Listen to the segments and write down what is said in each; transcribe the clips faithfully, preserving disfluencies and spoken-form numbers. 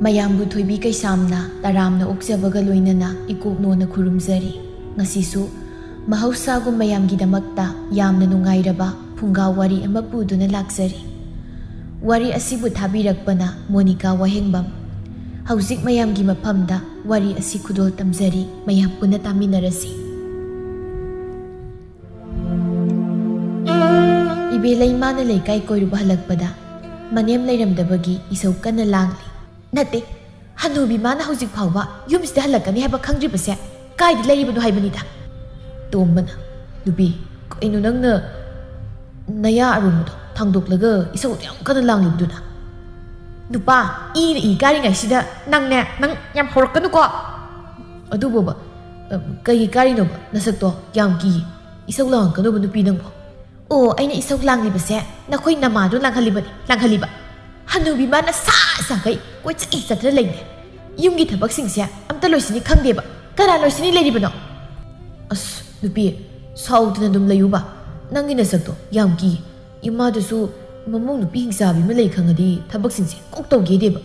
ꯃꯌꯥꯝꯕꯨ ꯊꯣꯏꯕꯤ ꯀꯩꯁꯥꯝꯅ ꯇꯔꯥꯝꯅ ꯑꯣꯛꯆꯕꯒ ꯂꯣꯏꯅꯅ ꯏꯀꯣꯛꯅꯣꯅ ꯈꯨꯔꯨꯝꯖꯔꯤ꯫ ꯉꯁꯤꯁꯨ ꯃꯍꯧꯁꯥꯒꯨꯝ ꯃꯌꯥꯝꯒꯤꯗꯃꯛꯇ ꯌꯥꯝꯅ ꯅꯨꯡꯉꯥꯏꯔꯕ ꯐꯨꯡꯒꯥ ꯋꯥꯔꯤ ꯑꯃ ꯄꯨꯗꯨꯅ ꯂꯥꯛꯆꯔꯤ꯫ ꯋꯥꯔꯤ ꯑꯁꯤꯕꯨ ꯊꯥꯕꯤꯔꯛꯄꯅ ꯃꯣꯅꯤꯀꯥ ꯋꯥꯍꯦꯡꯕꯝ꯫ ꯍꯧꯖꯤꯛ ꯃꯌꯥꯝꯒꯤ ꯃꯐꯝꯗ ꯋꯥꯔꯤ ꯑꯁꯤ ꯈꯨꯗꯣꯜ ꯇꯝꯖꯔꯤ, ꯃꯌꯥꯝ ꯄꯨꯟꯅ ꯇꯥꯃꯤꯟꯅꯔꯁꯤ꯫ ꯏꯕꯦ ꯂꯩꯃꯥꯅ ꯂꯩꯀꯥꯏ ꯀꯣꯏꯔꯨꯕ ꯍꯜꯂꯛꯄꯗ ꯃꯅꯦꯝ ꯂꯩꯔꯝꯗꯕꯒꯤ ꯏꯁꯧ ꯀꯟꯅ ꯂꯥꯡꯂꯤ꯫ ꯅꯠꯇꯦ, ꯍꯅꯨꯕꯤ ꯃꯥꯅ ꯍꯧꯖꯤꯛ ꯐꯥꯎꯕ ꯌꯨꯝꯁꯤꯗ ꯍꯜꯂꯛꯀꯅꯤ ꯍꯥꯏꯕ ꯈꯪꯗ꯭ꯔꯤꯕꯁꯦ ꯀꯥꯏꯗ ꯂꯩꯔꯤꯕꯅꯣ ꯍꯥꯏꯕꯅꯤꯗ꯫ ꯇꯣꯝꯕꯅ, "ꯅꯨꯄꯤ, ꯀꯩꯅꯣ ꯅꯪꯅ ꯅꯌꯥ ꯑꯔꯨꯝꯕꯗꯣ ꯊꯥꯡꯗꯣꯛꯂꯒ ꯏꯁꯧꯗꯣ ꯌꯥꯝ ꯀꯟꯅ ꯂꯥꯡꯂꯤꯕꯗꯨꯅ?" "ꯅꯨꯄꯥ, ꯏꯅ ꯏ ꯀꯥꯔꯤꯉꯩꯁꯤꯗ ꯅꯪꯅꯦ, ꯅꯪ ꯌꯥꯝ ꯍꯧꯔꯛꯀꯅꯨꯀꯣ꯫ ꯑꯗꯨꯕꯣꯕ, ꯑ, ꯀꯩꯒꯤ ꯀꯥꯔꯤꯅꯣꯕ? ꯅꯁꯛꯇꯣ ꯌꯥꯝ ꯀꯤꯌꯦ꯫ ꯏꯁꯧ ꯂꯥꯡꯉꯛꯀꯅꯣꯕ ꯅꯨꯄꯤ ꯅꯪꯕꯣ꯫" "ꯑꯣ, ꯑꯩꯅ ꯏꯁꯧ ꯂꯥꯡꯂꯤꯕꯁꯦ ꯅꯈꯣꯏ ꯅꯃꯥꯗꯣ ꯂꯥꯡꯍꯜꯂꯤꯕꯅꯤ, ꯂꯥꯡꯍꯜꯂꯤꯕ꯫ ꯍꯅꯨꯕꯤ ꯃꯥꯅ ꯁꯥ ꯁꯥꯈꯩ ꯀꯣꯏꯆꯠ ꯆꯠꯇꯅ ꯂꯩꯅꯦ꯫ ꯌꯨꯝꯒꯤ ꯊꯕꯛꯁꯤꯡꯁꯦ ꯑꯝꯇ ꯂꯣꯏꯁꯤꯟꯅꯤ ꯈꯪꯗꯦꯕ꯫ ꯀꯅꯥ ꯂꯣꯏꯁꯤꯟꯅꯤ ꯂꯩꯔꯤꯕꯅꯣ?" "ꯑꯁ, ꯅꯨꯄꯤ, ꯁꯥꯎꯗꯅ ꯑꯗꯨꯝ ꯂꯩꯌꯨꯕ꯫ ꯅꯪꯒꯤ ꯅꯁꯛꯇꯣ ꯌꯥꯝ ꯀꯤ꯫ ꯏꯃꯥꯗꯁꯨ ꯃꯃꯧ ꯅꯨꯄꯤ ꯍꯤꯡꯆꯥꯕꯤ ꯑꯃ ꯂꯩ ꯈꯪꯉꯗꯤ ꯊꯕꯛꯁꯤꯡꯁꯦ ꯀꯣꯛ ꯇꯧꯒꯦꯗꯦꯕ꯫"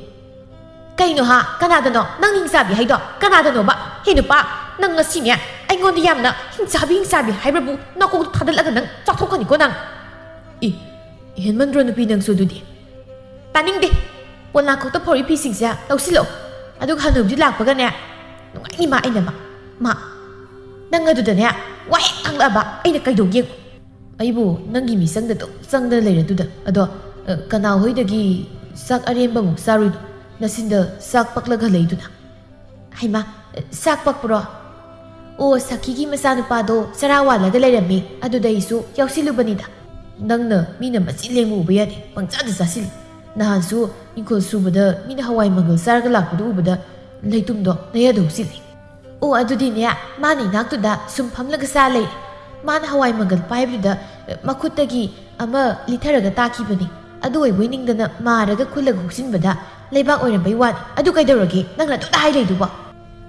"ꯀꯩꯅꯣ ꯍꯥ? ꯀꯅꯥꯗꯅꯣ ꯅꯪ ꯍꯤꯡꯆꯥꯕꯤ ꯍꯥꯏꯗꯣ? ꯀꯅꯥꯗꯅꯣꯕ? ꯍꯦ ꯅꯨꯄꯥ, ꯅꯪ ꯉꯁꯤꯅꯦ ꯑꯩꯉꯣꯟꯗ ꯌꯥꯝꯅ ꯍꯤꯡꯆꯥꯕꯤ ꯍꯤꯡꯆꯥꯕꯤ ꯍꯥꯏꯕꯕꯨ ꯅꯀꯣꯛꯇ ꯊꯥꯗꯠꯂꯒ ꯅꯪ ꯆꯥꯊꯣꯛꯀꯅꯤꯀꯣ ꯅꯪ꯫ ꯏ, ꯍꯦꯟꯃꯟꯗ꯭ꯔꯣ ꯅꯨꯄꯤ ꯅꯪꯁꯨ ꯑꯗꯨꯗꯤ?" "ꯇꯥꯅꯤꯡꯗꯦ꯫ ꯄꯣꯂꯥꯡꯈꯣꯛꯇ ꯐꯧꯔꯤ ꯐꯤꯁꯤꯡꯁꯦ ꯂꯧꯁꯤꯜꯂꯛꯑꯣ꯫ ꯑꯗꯨꯒ ꯍꯅꯨꯕꯤ ꯂꯥꯛꯄꯒꯅꯦ, ꯅꯨꯡꯉꯥꯏꯅꯤ ꯃꯥ ꯑꯩꯅ ꯃꯥ, ꯃꯥ꯫ ꯅꯪ ꯑꯗꯨꯗꯅꯦ ꯋꯥ ꯍꯦꯛ ꯉꯥꯡꯂꯛꯑꯕ ꯑꯩꯅ ꯀꯩꯗꯧꯒꯦ ꯌꯦꯡꯉꯨ꯫ ꯑꯩꯕꯨ ꯅꯪꯒꯤ ꯃꯤꯆꯪꯗ ꯑꯗꯨꯝ ꯆꯪꯗꯅ ꯂꯩꯔꯗꯨꯗ꯫ ꯑꯗꯣ, ꯑ, ꯀꯅꯥ ꯍꯣꯏꯗꯒꯤ ꯆꯥꯛ ꯑꯔꯦꯝꯕꯃꯨꯛ ꯆꯥꯔꯨꯏꯅꯣ? ꯅꯆꯤꯟꯗ ꯆꯥꯛ ꯄꯛꯂꯒ ꯂꯩꯗꯨꯅ꯫" "ꯍꯩꯃꯥ, ꯆꯥꯛ ꯄꯛꯄ꯭ꯔꯣ? ꯑꯣ, ꯁꯈꯤꯒꯤ ꯃꯆꯥꯅꯨꯄꯥꯗꯣ ꯆꯔꯥ ꯋꯥꯜꯂꯒ ꯂꯩꯔꯝꯃꯤ, ꯑꯗꯨꯗ ꯑꯩꯁꯨ ꯌꯥꯎꯁꯤꯜꯂꯨꯕꯅꯤꯗ꯫" "ꯅꯪꯅ ꯃꯤꯅ ꯃꯆꯤꯟ ꯂꯦꯡꯕ ꯎꯕ ꯌꯥꯗꯦ, ꯄꯪꯆꯥꯗ ꯆꯥꯁꯤꯜꯂꯤ꯫ ꯅꯍꯥꯟꯁꯨ ꯏꯪꯈꯣꯜ ꯁꯨꯕꯗ ꯃꯤꯅ ꯍꯋꯥꯏ ꯃꯪꯒꯜ ꯆꯥꯔꯒ ꯂꯥꯛꯄꯗꯨ ꯎꯕꯗ ꯂꯩꯇꯨꯝꯗꯣ ꯅꯌꯥꯗ ꯍꯨꯛꯆꯤꯜꯂꯤ꯫" "ꯑꯣ, ꯑꯗꯨꯗꯤꯅꯦ, ꯃꯥꯅ ꯏꯅꯥꯛꯇꯨꯗ ꯁꯨꯝ ꯐꯝꯂꯒ ꯆꯥ ꯂꯩꯔꯦ꯫ ꯃꯥꯅ ꯍꯋꯥꯏ ꯃꯪꯒꯜ ꯄꯥꯏꯕꯗꯨꯗ, ꯑ, ꯃꯈꯨꯠꯇꯒꯤ ꯑꯃ ꯂꯤꯠꯊꯔꯒ ꯇꯥꯈꯤꯕꯅꯤ꯫ ꯑꯗꯨ ꯑꯣꯏꯕꯣꯏ ꯅꯤꯡꯗꯅ ꯃꯥꯔꯒ ꯈꯨꯜꯂꯒ ꯍꯨꯛꯆꯤꯟꯕꯗ ꯂꯩꯕꯥꯛ ꯑꯣꯏꯔꯝꯕꯩ ꯋꯥꯅꯤ꯫ ꯑꯗꯨ ꯀꯩꯗꯧꯔꯒꯦ? ꯅꯪꯅ ꯑꯗꯨꯗ ꯍꯥꯏ ꯂꯩꯗꯨꯕꯣ?"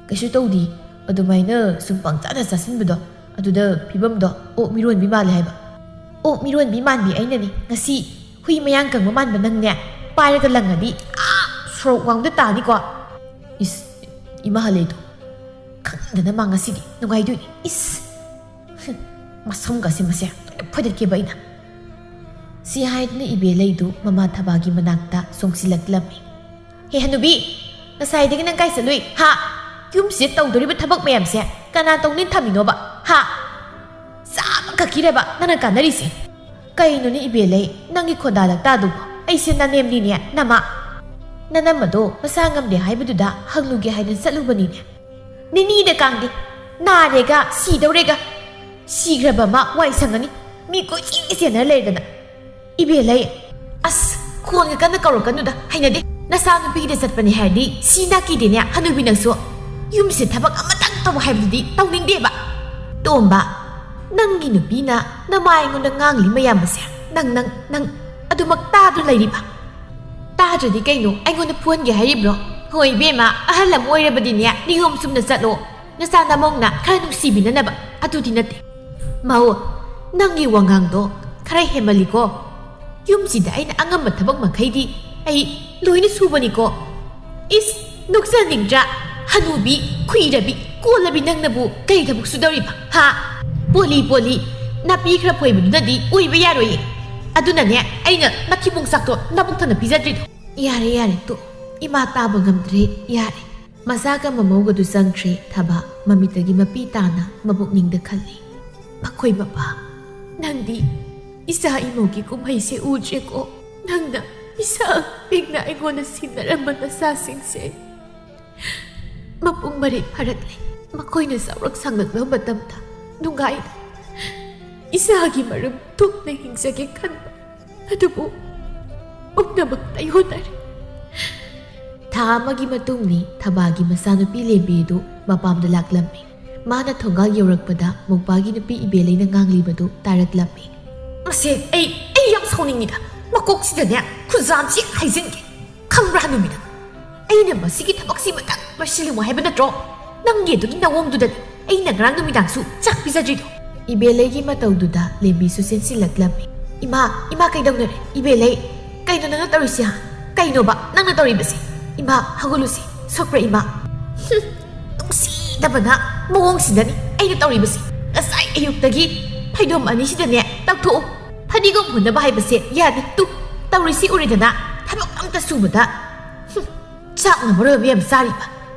"ꯀꯩꯁꯨ ꯇꯧꯗꯦ꯫ ꯑꯗꯨꯃꯥꯏꯅ ꯁꯨꯝ ꯄꯪꯆꯥꯗ ꯆꯥꯁꯤꯟꯕꯗꯣ, ꯑꯗꯨꯗ ꯐꯤꯕꯝꯗꯣ ꯑꯣꯛ ꯃꯤꯔꯣꯟꯕꯤ ꯃꯥꯜꯂꯦ ꯍꯥꯏꯕ꯫" "ꯑꯣꯛ ꯃꯤꯔꯣꯟꯕꯤ ꯃꯥꯟꯕꯤ ꯑꯩꯅꯅꯤ꯫ ꯉꯁꯤ ꯍꯨꯏ ꯃꯌꯥꯡ ꯀꯪꯕ ꯃꯥꯟꯕ ꯅꯪꯅꯦ, ꯄꯥꯏꯔꯒ ꯂꯪꯉꯗꯤ ꯑꯥ ꯁꯣꯔꯣꯛ ꯋꯥꯡꯗ ꯇꯥꯅꯤꯀꯣ꯫ ꯏꯁ, ꯏꯃꯥ ꯍꯜꯂꯦꯗꯣ꯫ ꯈꯪꯗꯅ ꯃꯥ ꯉꯁꯤꯗꯤ ꯅꯨꯡꯉꯥꯏꯗꯣꯏꯅꯤ꯫ ꯏꯁ꯫ ꯍꯨꯝ, ꯃꯁꯝꯒꯁꯦ ꯃꯁꯦ ꯂꯣꯏꯅ ꯐꯣꯏꯗꯠꯀꯦꯕ ꯑꯩꯅ꯫ ꯁꯤ ꯍꯥꯏꯗꯨꯅ ꯏꯕꯦꯂꯩꯗꯨ ꯃꯃꯥ ꯊꯕꯥꯒꯤ ꯃꯅꯥꯛꯇ ꯆꯣꯡꯁꯤꯜꯂꯛꯂꯝꯃꯤ꯫ "ꯍꯦ ꯍꯅꯨꯕꯤ, ꯉꯁꯥꯏꯗꯒꯤ ꯅꯪ ꯀꯥꯏ ꯆꯠꯂꯨꯏ? ꯍꯥ? ꯌꯨꯝꯁꯤꯗ ꯇꯧꯗꯣꯔꯤꯕ ꯊꯕꯛ ꯃꯌꯥꯝꯁꯦ ꯀꯅꯥ ꯇꯧꯅꯤ ꯊꯝꯃꯤꯅꯣꯕ? ꯍꯥ? ꯆꯥꯕ ꯈꯛꯀꯤꯔꯕ ꯅꯪꯅ ꯀꯥꯟꯅꯔꯤꯁꯦ?" "ꯀꯩꯅꯣꯅꯦ ꯏꯕꯦꯂꯩ, ꯅꯪꯒꯤ ꯈꯣꯟꯗꯥ ꯂꯛꯇꯥꯗꯨꯕꯣ? ꯑꯩꯁꯦ ꯅꯅꯦꯝꯅꯤꯅꯦ, ꯅꯃꯥ꯫ ꯅꯅꯝꯃꯗꯣ ꯃꯁꯥ ꯉꯝꯗꯦ ꯍꯥꯏꯕꯗꯨꯗ ꯍꯪꯂꯨꯒꯦ ꯍꯥꯏꯗꯅ ꯆꯠꯂꯨꯕꯅꯤꯅꯦ꯫ ꯅꯤꯅꯤꯗ ꯀꯥꯡꯗꯦ, ꯅꯥꯔꯦꯒ ꯁꯤꯗꯧꯔꯦꯒ꯫ ꯁꯤꯈ꯭ꯔꯕ ꯑꯃ ꯋꯥꯏ ꯁꯪꯉꯅꯤ꯫ ꯃꯤ ꯀꯣꯏꯆꯦꯟ ꯆꯦꯟꯅꯔ ꯂꯩꯔꯗꯅ꯫ ꯏꯕꯦꯂꯩ, ꯑꯁ, ꯈꯣꯟꯒ ꯀꯟꯅ ꯀꯧꯔꯛꯀꯅꯨꯗ, ꯍꯩꯅꯗꯦ꯫ ꯅꯆꯥꯅꯨꯄꯤꯒꯤꯗ ꯆꯠꯄꯅꯦ ꯍꯥꯏꯔꯗꯤ ꯁꯤ ꯅꯥꯀꯤꯗꯤꯅꯦ, ꯍꯅꯨꯕꯤ ꯅꯪꯁꯨ꯫ ꯌꯨꯝꯁꯦ ꯊꯕꯛ ꯑꯃꯇꯪ ꯇꯧ ꯍꯥꯏꯕꯗꯨꯗꯤ ꯇꯧꯅꯤꯡꯗꯦꯕ꯫ ꯇꯣꯝꯕ, ꯅꯪꯒꯤ ꯅꯨꯄꯤꯅ ꯅꯃꯥ ꯑꯩꯉꯣꯟꯗ ꯉꯥꯡꯂꯤ ꯃꯌꯥꯝ ꯑꯁꯦ ꯅꯪ, ꯅꯪ, ꯅꯪ ꯑꯗꯨꯃꯛ ꯇꯥꯗꯨꯅ ꯂꯩꯔꯤꯕ? ꯇꯥꯗ꯭ꯔꯗꯤ ꯀꯩꯅꯣ ꯑꯩꯉꯣꯟꯗ ꯐꯨꯍꯟꯒꯦ ꯍꯥꯏꯔꯤꯕ꯭ꯔꯣ? ꯍꯣꯏ ꯏꯕꯦꯝꯃ, ꯑꯍꯜ ꯑꯃ ꯑꯣꯏꯔꯕꯗꯤꯅꯦ ꯅꯤꯌꯣꯝ ꯆꯨꯝꯅ ꯆꯠꯂꯣ꯫ ꯅꯆꯥ ꯅꯃꯧꯅ ꯈꯔ ꯅꯨꯡꯁꯤꯕꯤꯅꯅꯕ, ꯑꯗꯨꯗꯤ ꯅꯠꯇꯦ꯫ ꯃꯧ, ꯅꯪꯒꯤ ꯋꯥꯉꯥꯡꯗꯣ ꯈꯔ ꯍꯦꯟꯃꯜꯂꯤꯀꯣ꯫ ꯌꯨꯝꯁꯤꯗ ꯑꯩꯅ ꯑꯉꯝꯕ ꯊꯕꯛ ꯃꯈꯩꯗꯤ ꯑꯩ ꯂꯣꯏꯅ ꯁꯨꯕꯅꯤꯀꯣ꯫ ꯏꯁ, ꯅꯣꯛꯆꯅꯤꯡꯗ꯭ꯔꯥ? ꯍꯅꯨꯕꯤ, ꯈꯨꯏꯔꯕꯤ, ꯀꯣꯜꯂꯕꯤ ꯅꯪꯅꯕꯨ ꯀꯔꯤ ꯊꯕꯛ ꯁꯨꯗꯧꯔꯤꯕ? ꯍꯥ? ꯄꯣꯂꯤ ꯄꯣꯂꯤ, ꯅꯥꯄꯤ ꯈꯔ ꯐꯣꯏꯕꯗꯨꯅꯗꯤ ꯑꯣꯏꯕ ꯌꯥꯔꯣꯏꯌꯦ꯫ ꯑꯗꯨꯅꯅꯦ ꯑꯩꯅ ꯃꯊꯤꯕꯣꯡ ꯆꯥꯛꯇꯣ ꯅꯕꯨꯛ ꯊꯟꯅ ꯄꯤꯖꯗ꯭ꯔꯤꯗꯣ꯫ ꯌꯥꯔꯦ, ꯌꯥꯔꯦ, ꯇꯣꯛ꯫ ꯏꯃꯥ ꯇꯥꯕ ꯉꯝꯗ꯭ꯔꯦ, ꯌꯥꯔꯦ꯫ ꯃꯆꯥꯒ ꯃꯃꯧꯒꯗꯨ ꯆꯪꯈ꯭ꯔꯦ꯫ ꯊꯕꯥ ꯃꯃꯤꯠꯇꯒꯤ ꯃꯄꯤ ꯇꯥꯅ ꯃꯕꯨꯛꯅꯤꯡꯗ ꯈꯜꯂꯤ, "ꯃꯈꯣꯏ ꯃꯄꯥ, ꯅꯪꯗꯤ ꯏꯆꯥ ꯏꯃꯧꯒꯤ ꯀꯨꯝꯍꯩꯁꯦ ꯎꯗ꯭ꯔꯦꯀꯣ꯫ ꯅꯪꯅ ꯏꯁꯥ ꯄꯤꯛꯅ ꯑꯩꯉꯣꯟꯗ ꯁꯤꯟꯅꯔꯝꯕ ꯅꯆꯥꯁꯤꯡꯁꯦ ꯃꯄꯨꯡ ꯃꯔꯩ ꯐꯥꯔꯛꯂꯦ꯫ ꯃꯈꯣꯏꯅ ꯆꯥꯎꯔꯛ ꯁꯥꯡꯂꯛꯂꯕ ꯃꯇꯝꯗ ꯅꯨꯡꯉꯥꯏꯅ ꯏꯁꯥꯒꯤ ꯃꯔꯨꯝ ꯊꯨꯞꯅ ꯍꯤꯡꯖꯒꯦ ꯈꯟꯕ ꯑꯗꯨꯕꯨ ꯄꯨꯝꯅꯃꯛ ꯇꯩꯍꯣꯟꯅꯔꯦ꯫" ꯊꯥ ꯑꯃꯒꯤ ꯃꯇꯨꯡꯅꯤ꯫ ꯊꯕꯥꯒꯤ ꯃꯆꯥꯅꯨꯄꯤ ꯂꯦꯝꯕꯤ ꯑꯗꯨ ꯃꯄꯥꯝꯗ ꯂꯥꯛꯂꯝꯃꯤ꯫ ꯃꯥꯅ ꯊꯣꯡꯒꯥꯜ ꯌꯧꯔꯛꯄꯗ ꯃꯧꯄꯥꯒꯤ ꯅꯨꯄꯤ ꯏꯕꯦꯂꯩꯅ ꯉꯥꯡꯂꯤꯕꯗꯨ ꯇꯥꯔꯛꯂꯝꯃꯤ꯫ "ꯃꯁꯦ, ꯑꯩ, ꯑꯩ ꯌꯥꯝ ꯁꯥꯎꯅꯤꯡꯉꯤꯗ꯫ ꯃꯀꯣꯛꯁꯤꯗꯅꯦ ꯈꯨꯖꯥꯝꯁꯤ ꯍꯥꯏꯖꯤꯟꯒꯦ꯫ ꯈꯪꯕ꯭ꯔꯥ ꯍꯅꯨꯕꯤ ꯅꯪ? ꯑꯩꯅ ꯃꯁꯤꯒꯤ ꯊꯕꯛꯁꯤ ꯃꯇꯪ ꯂꯣꯏꯁꯤꯜꯂꯨ ꯍꯥꯏꯕ ꯅꯠꯇ꯭ꯔꯣ? ꯅꯪꯒꯤ ꯑꯗꯨꯒꯤ ꯅꯑꯣꯡꯗꯨꯗꯅꯤ ꯑꯩꯅ ꯉꯔꯥꯡ ꯅꯨꯃꯤꯗꯥꯡꯁꯨ ꯆꯥꯛ ꯄꯤꯖꯗ꯭ꯔꯤꯗꯣ꯫" ꯏꯕꯦꯂꯩꯒꯤ ꯃꯇꯧꯗꯨꯗ ꯂꯦꯝꯕꯤꯁꯨ ꯆꯦꯟꯁꯤꯜꯂꯛꯂꯝꯃꯤ꯫ "ꯏꯃꯥ, ꯏꯃꯥ, ꯀꯩꯗꯧꯅꯔꯦ? ꯏꯕꯦꯂꯩ, ꯀꯩꯅꯣ ꯅꯪꯅ ꯇꯧꯔꯤꯁꯤ, ꯍꯥ? ꯀꯩꯅꯣꯕ ꯅꯪꯅ ꯇꯧꯔꯤꯕꯁꯤ?" ꯏꯃꯥ, ꯍꯧꯒꯠꯂꯨꯁꯤ꯫ ꯁꯣꯛꯄ꯭ꯔꯥ, ꯏꯃꯥ? ꯍꯨꯝ, ꯅꯨꯡꯁꯤꯗꯕꯅ ꯃꯑꯣꯡꯁꯤꯗꯅꯤ ꯑꯩꯅ ꯇꯧꯔꯤꯕꯁꯤ꯫ ꯉꯁꯥꯏ ꯑꯌꯨꯛꯇꯒꯤ ꯐꯩꯗꯣꯝ ꯑꯅꯤꯁꯤꯗꯅꯦ, ꯇꯧꯊꯣꯛꯎ꯫ ꯐꯗꯤꯒꯣꯝ ꯍꯨꯟꯅꯕ ꯍꯥꯏꯕꯁꯦ ꯌꯥꯗꯦ꯫ ꯇꯨ, ꯇꯧꯔꯤꯁꯤ ꯎꯔꯤꯗꯅ, ꯊꯕꯛ ꯑꯝꯇ ꯁꯨꯕꯗ꯫ ꯍꯨꯝ, ꯆꯥꯛꯅ ꯃꯔꯣꯜ ꯑꯃ ꯌꯥꯝ ꯆꯥꯔꯤꯕ꯫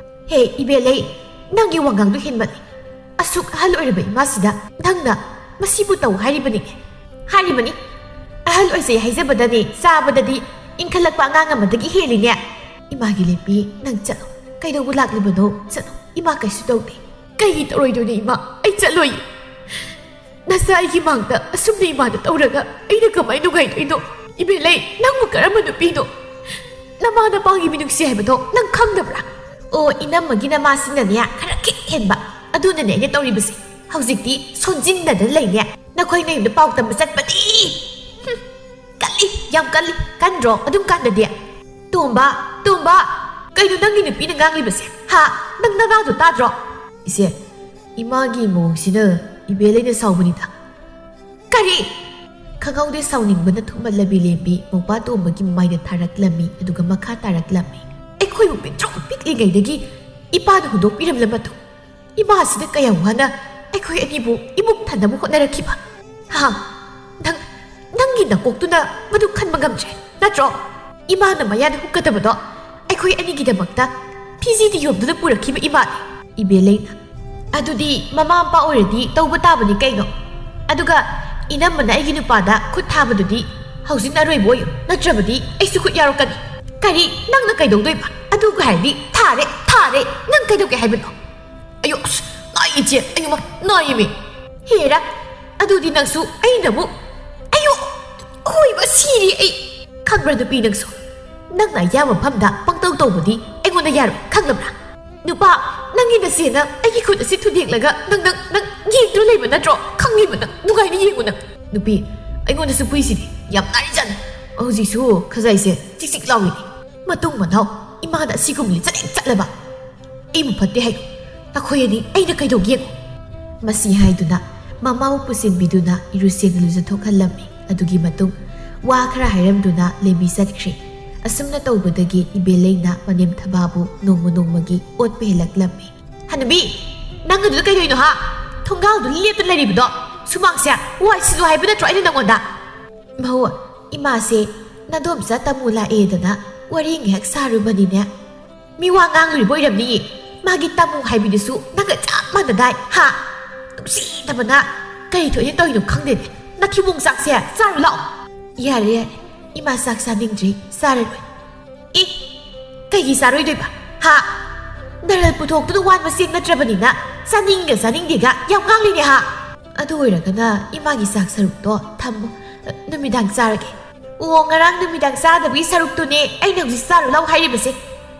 ꯍꯦ, ꯏꯕꯦꯂꯩ, ꯅꯪꯒꯤ ꯋꯥꯉꯥꯡꯗꯣ ꯍꯦꯟꯃꯜꯂꯤ꯫ ꯑꯁꯨꯛ ꯑꯍꯜ ꯑꯣꯏꯔꯕ ꯏꯃꯥꯁꯤꯗ ꯅꯪꯅ ꯃꯁꯤꯕꯨ ꯇꯧ ꯍꯥꯏꯔꯤꯕꯅꯤ? ꯍꯥꯏꯔꯤꯕꯅꯤ꯫ ꯑꯍꯜ ꯑꯣꯏꯖꯩ ꯍꯥꯏꯖꯕꯗꯅꯤ, ꯆꯥꯕꯗꯗꯤ ꯏꯟꯈꯠꯂꯛꯄ ꯑꯉꯥꯡ ꯑꯃꯗꯒꯤ ꯍꯦꯜꯂꯤꯅꯦ꯫ ꯏꯃꯥꯒꯤ ꯂꯦꯝꯕꯤ, ꯅꯪ ꯆꯠꯂꯣ꯫ ꯀꯩꯗꯧꯕ ꯂꯥꯛꯂꯤꯕꯅꯣ? ꯆꯠꯂꯣ꯫ ꯏꯃꯥ ꯀꯩꯁꯨ ꯇꯧꯗꯦ꯫ ꯀꯩꯒꯤ ꯇꯧꯔꯣꯏꯗꯣꯏꯅꯣ ꯏꯃꯥ? ꯑꯩ ꯆꯠꯂꯣꯏ꯫ ꯅꯆꯥ ꯑꯩꯒꯤ ꯃꯥꯡꯗ ꯑꯁꯨꯝꯅ ꯏꯃꯥꯗ ꯇꯧꯔꯒ ꯑꯩꯅ ꯀꯃꯥꯏ ꯅꯨꯡꯉꯥꯏꯗꯣꯏꯅꯣ? ꯏꯕꯦꯂꯩ, ꯅꯪꯕꯨ ꯀꯔꯝꯕ ꯅꯨꯄꯤꯅꯣ? ꯅꯃꯥ ꯅꯄꯥꯒꯤ ꯃꯤꯅꯨꯡꯁꯤ ꯍꯥꯏꯕꯗꯣ ꯅꯪ ꯈꯪꯗꯕ꯭ꯔꯥ? ꯑꯣ, ꯏꯅꯝꯃꯒꯤ ꯅꯃꯥꯁꯤꯅꯅꯦ ꯈꯔ ꯈꯤꯛ ꯍꯦꯟꯕ꯫ ꯑꯗꯨꯅꯅꯦ ꯑꯩꯅ ꯇꯧꯔꯤꯕꯁꯦ꯫ ꯍꯧꯖꯤꯛꯇꯤ ꯁꯣꯟꯖꯤꯟꯗꯅ ꯂꯩꯅꯦ꯫ ꯅꯈꯣꯏ ꯅꯌꯨꯝꯗ ꯄꯥꯎ ꯇꯝꯕ ꯆꯠꯄꯗꯤ꯫ ꯍꯨꯝ, ꯀꯜꯂꯤ, ꯌꯥꯝ ꯀꯜꯂꯤ꯫ ꯀꯟꯗ꯭ꯔꯣ? ꯑꯗꯨꯝ ꯀꯥꯟꯗꯗꯤ꯫ ꯇꯣꯝꯕ, ꯇꯣꯝꯕ, ꯀꯩꯅꯣ ꯅꯪꯒꯤ ꯅꯨꯄꯤꯅ ꯉꯥꯡꯂꯤꯕꯁꯦ? ꯍꯥ? ꯅꯪ ꯅꯅꯥꯗꯣ ꯇꯥꯗ꯭ꯔꯣ? ꯏꯆꯦ, ꯏꯃꯥꯒꯤ ꯃꯑꯣꯡꯁꯤꯅ ꯏꯕꯦꯂꯩꯅ ꯁꯥꯎꯕꯅꯤꯗ꯫ ꯀꯔꯤ? ꯈꯪꯍꯧꯗꯦ ꯁꯥꯎꯅꯤꯡꯕꯅ ꯊꯨꯝꯍꯠꯂꯕꯤ ꯂꯦꯝꯕꯤ ꯃꯧꯄꯥ ꯇꯣꯝꯕꯒꯤ ꯃꯃꯥꯏꯗ ꯊꯥꯔꯛꯂꯝꯃꯤ, ꯑꯗꯨꯒ ꯃꯈꯥ ꯇꯥꯔꯛꯂꯝꯃꯤ꯫ ꯑꯩꯈꯣꯏꯕꯨ ꯄꯤꯛꯇ꯭ꯔꯨ ꯄꯤꯛꯂꯤꯉꯩꯗꯒꯤ ꯏꯄꯥꯅ ꯍꯨꯟꯗꯣꯛꯄꯤꯔꯝꯂꯕ ꯃꯇꯨꯡ, ꯏꯃꯥꯁꯤꯗ ꯀꯌꯥꯝ ꯋꯥꯅ ꯑꯩꯈꯣꯏ ꯑꯅꯤꯕꯨ ꯏꯃꯨꯛ ꯊꯟꯅꯕ ꯍꯣꯠꯅꯔꯛꯈꯤꯕ꯫ ꯍꯥ? ꯅꯪ, ꯅꯪꯒꯤ ꯅꯀꯣꯛꯇꯨꯅ ꯃꯗꯨ ꯈꯟꯕ ꯉꯝꯗ꯭ꯔꯦ, ꯅꯠꯇ꯭ꯔꯣ? ꯏꯃꯥꯅ ꯃꯌꯥꯗ ꯍꯨꯛꯀꯗꯕꯗꯣ ꯑꯩꯈꯣꯏ ꯑꯅꯤꯒꯤꯗꯃꯛꯇ ꯐꯤꯖꯤꯗ ꯌꯣꯝꯗꯨꯅ ꯄꯨꯔꯛꯈꯤꯕ ꯏꯃꯥꯅꯤ꯫ ꯏꯕꯦꯂꯩꯅ, ꯑꯗꯨꯗꯤ ꯃꯃꯥ ꯃꯄꯥ ꯑꯣꯏꯔꯗꯤ ꯇꯧꯕ ꯇꯥꯕꯅꯤ ꯀꯩꯅꯣ? ꯑꯗꯨꯒ ꯏꯅꯝꯃꯅ ꯑꯩꯒꯤ ꯅꯨꯄꯥꯗ ꯈꯨꯠ ꯊꯥꯕꯗꯨꯗꯤ ꯍꯧꯖꯤꯛꯅ ꯑꯔꯣꯏꯕ ꯑꯣꯏꯌꯨ, ꯅꯠꯇ꯭ꯔꯕꯗꯤ ꯑꯩꯁꯨ ꯈꯨꯠ ꯌꯥꯎꯔꯛꯀꯅꯤ꯫ ꯀꯔꯤ? ꯅꯪꯅ ꯀꯩꯗꯧꯗꯣꯏꯕ? ꯑꯗꯨꯒ ꯍꯥꯏꯔꯗꯤ ꯊꯥꯔꯦ, ꯊꯥꯔꯦ! ꯅꯪ ꯀꯩꯗꯧꯒꯦ ꯍꯥꯏꯕꯅꯣ? ꯑꯌꯣ, ꯑꯁ, ꯅꯥꯏ ꯏꯆꯦ, ꯑꯌꯣ, ꯃ, ꯅꯥꯏꯌꯦꯃꯤ꯫ ꯍꯦꯔꯥ, ꯑꯗꯨꯗꯤ ꯅꯪꯁꯨ ꯑꯩꯅ ꯑꯃꯨꯛ, ꯑꯌꯣ, ꯑꯍꯣꯏꯕ, ꯁꯤꯔꯦ ꯑꯩ꯫ ꯈꯪꯕ꯭ꯔꯥ ꯅꯨꯄꯤ ꯅꯪꯁꯨ? ꯅꯪꯅ ꯑꯌꯥꯝꯕ ꯃꯐꯝꯗ ꯄꯪꯇꯧ ꯇꯧꯕꯗꯤ ꯑꯩꯉꯣꯟꯗ ꯌꯥꯔꯣꯏ, ꯈꯪꯉꯕ꯭ꯔꯥ? ꯅꯨꯄꯥ, ꯅꯪꯒꯤ ꯅꯆꯦꯅ ꯑꯩꯒꯤ ꯈꯨꯠ ꯑꯁꯤ ꯊꯨꯗꯦꯛꯂꯒ ꯅꯪ, ꯅꯪ, ꯅꯪ ꯌꯦꯡꯗꯨꯅ ꯂꯩꯕ ꯅꯠꯇ꯭ꯔꯣ? ꯈꯪꯉꯤꯕ ꯅꯪ, ꯅꯨꯡꯉꯥꯏꯅ ꯌꯦꯡꯉꯨ ꯅꯪ꯫ ꯅꯨꯄꯤ, ꯑꯩꯉꯣꯟꯗꯁꯨ ꯐꯨꯏꯁꯤꯗꯤ, ꯌꯥꯝ ꯅꯥꯔꯤꯖꯥꯠꯅꯤ꯫ ꯍꯧꯖꯤꯛꯁꯨ ꯈꯖꯥꯏꯁꯦ ꯆꯤꯛ ꯆꯤꯛ ꯂꯥꯎꯏꯅꯦ꯫ ꯃꯇꯨꯡ ꯃꯅꯥꯎ ꯏꯃꯥꯗ ꯑꯁꯤꯒꯨꯝꯕꯗꯤ ꯆꯠꯂꯦ ꯆꯠꯂꯕ꯫ ꯑꯩꯕꯨ ꯐꯠꯇꯦ ꯍꯥꯏꯌꯨ꯫ ꯅꯈꯣꯏ ꯑꯅꯤ ꯑꯩꯅ ꯀꯩꯗꯧꯒꯦ ꯌꯦꯡꯉꯨ꯫ ꯃꯁꯤ ꯍꯥꯏꯗꯨꯅ ꯃꯃꯥꯕꯨ ꯄꯨꯁꯤꯟꯕꯤꯗꯨꯅ ꯏꯔꯨꯁꯦꯡꯅ ꯂꯨꯖꯊꯣꯛꯍꯜꯂꯝꯃꯤ꯫ ꯑꯗꯨꯒꯤ ꯃꯇꯨꯡ ꯋꯥ ꯈꯔ ꯍꯥꯏꯔꯝꯗꯨꯅ ꯂꯦꯝꯕꯤ ꯆꯠꯈ꯭ꯔꯦ꯫ ꯑꯁꯨꯝꯅ ꯇꯧꯕꯗꯒꯤ ꯏꯕꯦꯂꯩꯅ ꯃꯅꯦꯝꯊꯕꯥꯕꯨ ꯅꯣꯡꯃ ꯅꯣꯡꯃꯒꯤ ꯑꯣꯠꯄ ꯍꯦꯜꯂꯛꯂꯝꯃꯤ꯫ "ꯍꯅꯨꯕꯤ, ꯅꯪ ꯑꯗꯨꯗ ꯀꯩꯗꯧꯔꯤꯅꯣ ꯍꯥ? ꯊꯣꯡꯒꯥꯜꯗꯨ ꯂꯦꯞꯇ ꯂꯩꯔꯤꯕꯗꯣ? ꯁꯨꯃꯥꯡꯁꯦ ꯋꯥꯏ ꯁꯤꯠꯂꯨ ꯍꯥꯏꯕ ꯅꯠꯇ꯭ꯔꯣ ꯑꯩꯅ ꯅꯪꯉꯣꯟꯗ?" "ꯃꯍꯨ, ꯏꯃꯥꯁꯦ ꯅꯥꯗꯣꯝꯆꯥ ꯇꯥꯃꯨ ꯂꯥꯛꯑꯦꯗꯅ ꯋꯥꯔꯤ ꯉꯥꯏꯍꯥꯛ ꯁꯥꯔꯨꯕꯅꯤꯅꯦ꯫ ꯃꯤ ꯋꯥ ꯉꯥꯡꯂꯨꯔꯤꯕ ꯑꯣꯏꯔꯝꯅꯤꯌꯦ꯫ ꯃꯥꯒꯤ ꯇꯥꯃꯨ ꯍꯥꯏꯕꯗꯨꯁꯨ ꯅꯪꯒ ꯆꯞ ꯃꯥꯟꯅꯗꯥꯏ ꯍꯥ? ꯅꯨꯡꯁꯤꯗꯕꯅ꯫ ꯀꯔꯤ ꯊꯣꯛꯏꯅ ꯇꯧꯔꯤꯅꯣ ꯈꯪꯗꯦꯅꯦ꯫ ꯅꯊꯤꯕꯣꯡ ꯆꯥꯛꯁꯦ ꯆꯥꯔꯨ ꯂꯥꯛꯑꯣ꯫" "ꯌꯥꯔꯦ, ꯌꯥꯔꯦ, ꯏꯃꯥ ꯆꯥꯛ ꯆꯥꯅꯤꯡꯗ꯭ꯔꯤ, ꯆꯥꯔꯔꯣꯏ꯫" "ꯑꯦ, ꯀꯩꯒꯤ ꯆꯥꯔꯣꯏꯗꯣꯏꯕ ꯍꯥ? ꯅꯔꯜ ꯄꯨꯊꯣꯛꯇꯨꯅ ꯋꯥꯟꯕ ꯆꯦꯡ ꯅꯠꯇ꯭ꯔꯕꯅꯤꯅ ꯆꯥꯅꯤꯡꯒ ꯆꯥꯅꯤꯡꯗꯦꯒ ꯌꯥꯝ ꯉꯥꯡꯂꯤꯅꯦ ꯍꯥ? ꯑꯗꯨ ꯑꯣꯏꯔꯒꯅ ꯏꯃꯥꯒꯤ ꯆꯥꯛ ꯁꯔꯨꯛꯇꯣ ꯊꯝꯃꯣ, ꯅꯨꯃꯤꯗꯥꯡ ꯆꯥꯔꯒꯦ꯫" "ꯑꯣ, ꯉꯔꯥꯡ ꯅꯨꯃꯤꯗꯥꯡ ꯆꯥꯗꯕꯒꯤ ꯁꯔꯨꯛꯇꯨꯅꯦ ꯑꯩꯅ ꯍꯧꯖꯤꯛ ꯆꯥꯔꯨ ꯂꯥꯎ ꯍꯥꯏꯔꯤꯕꯁꯦ꯫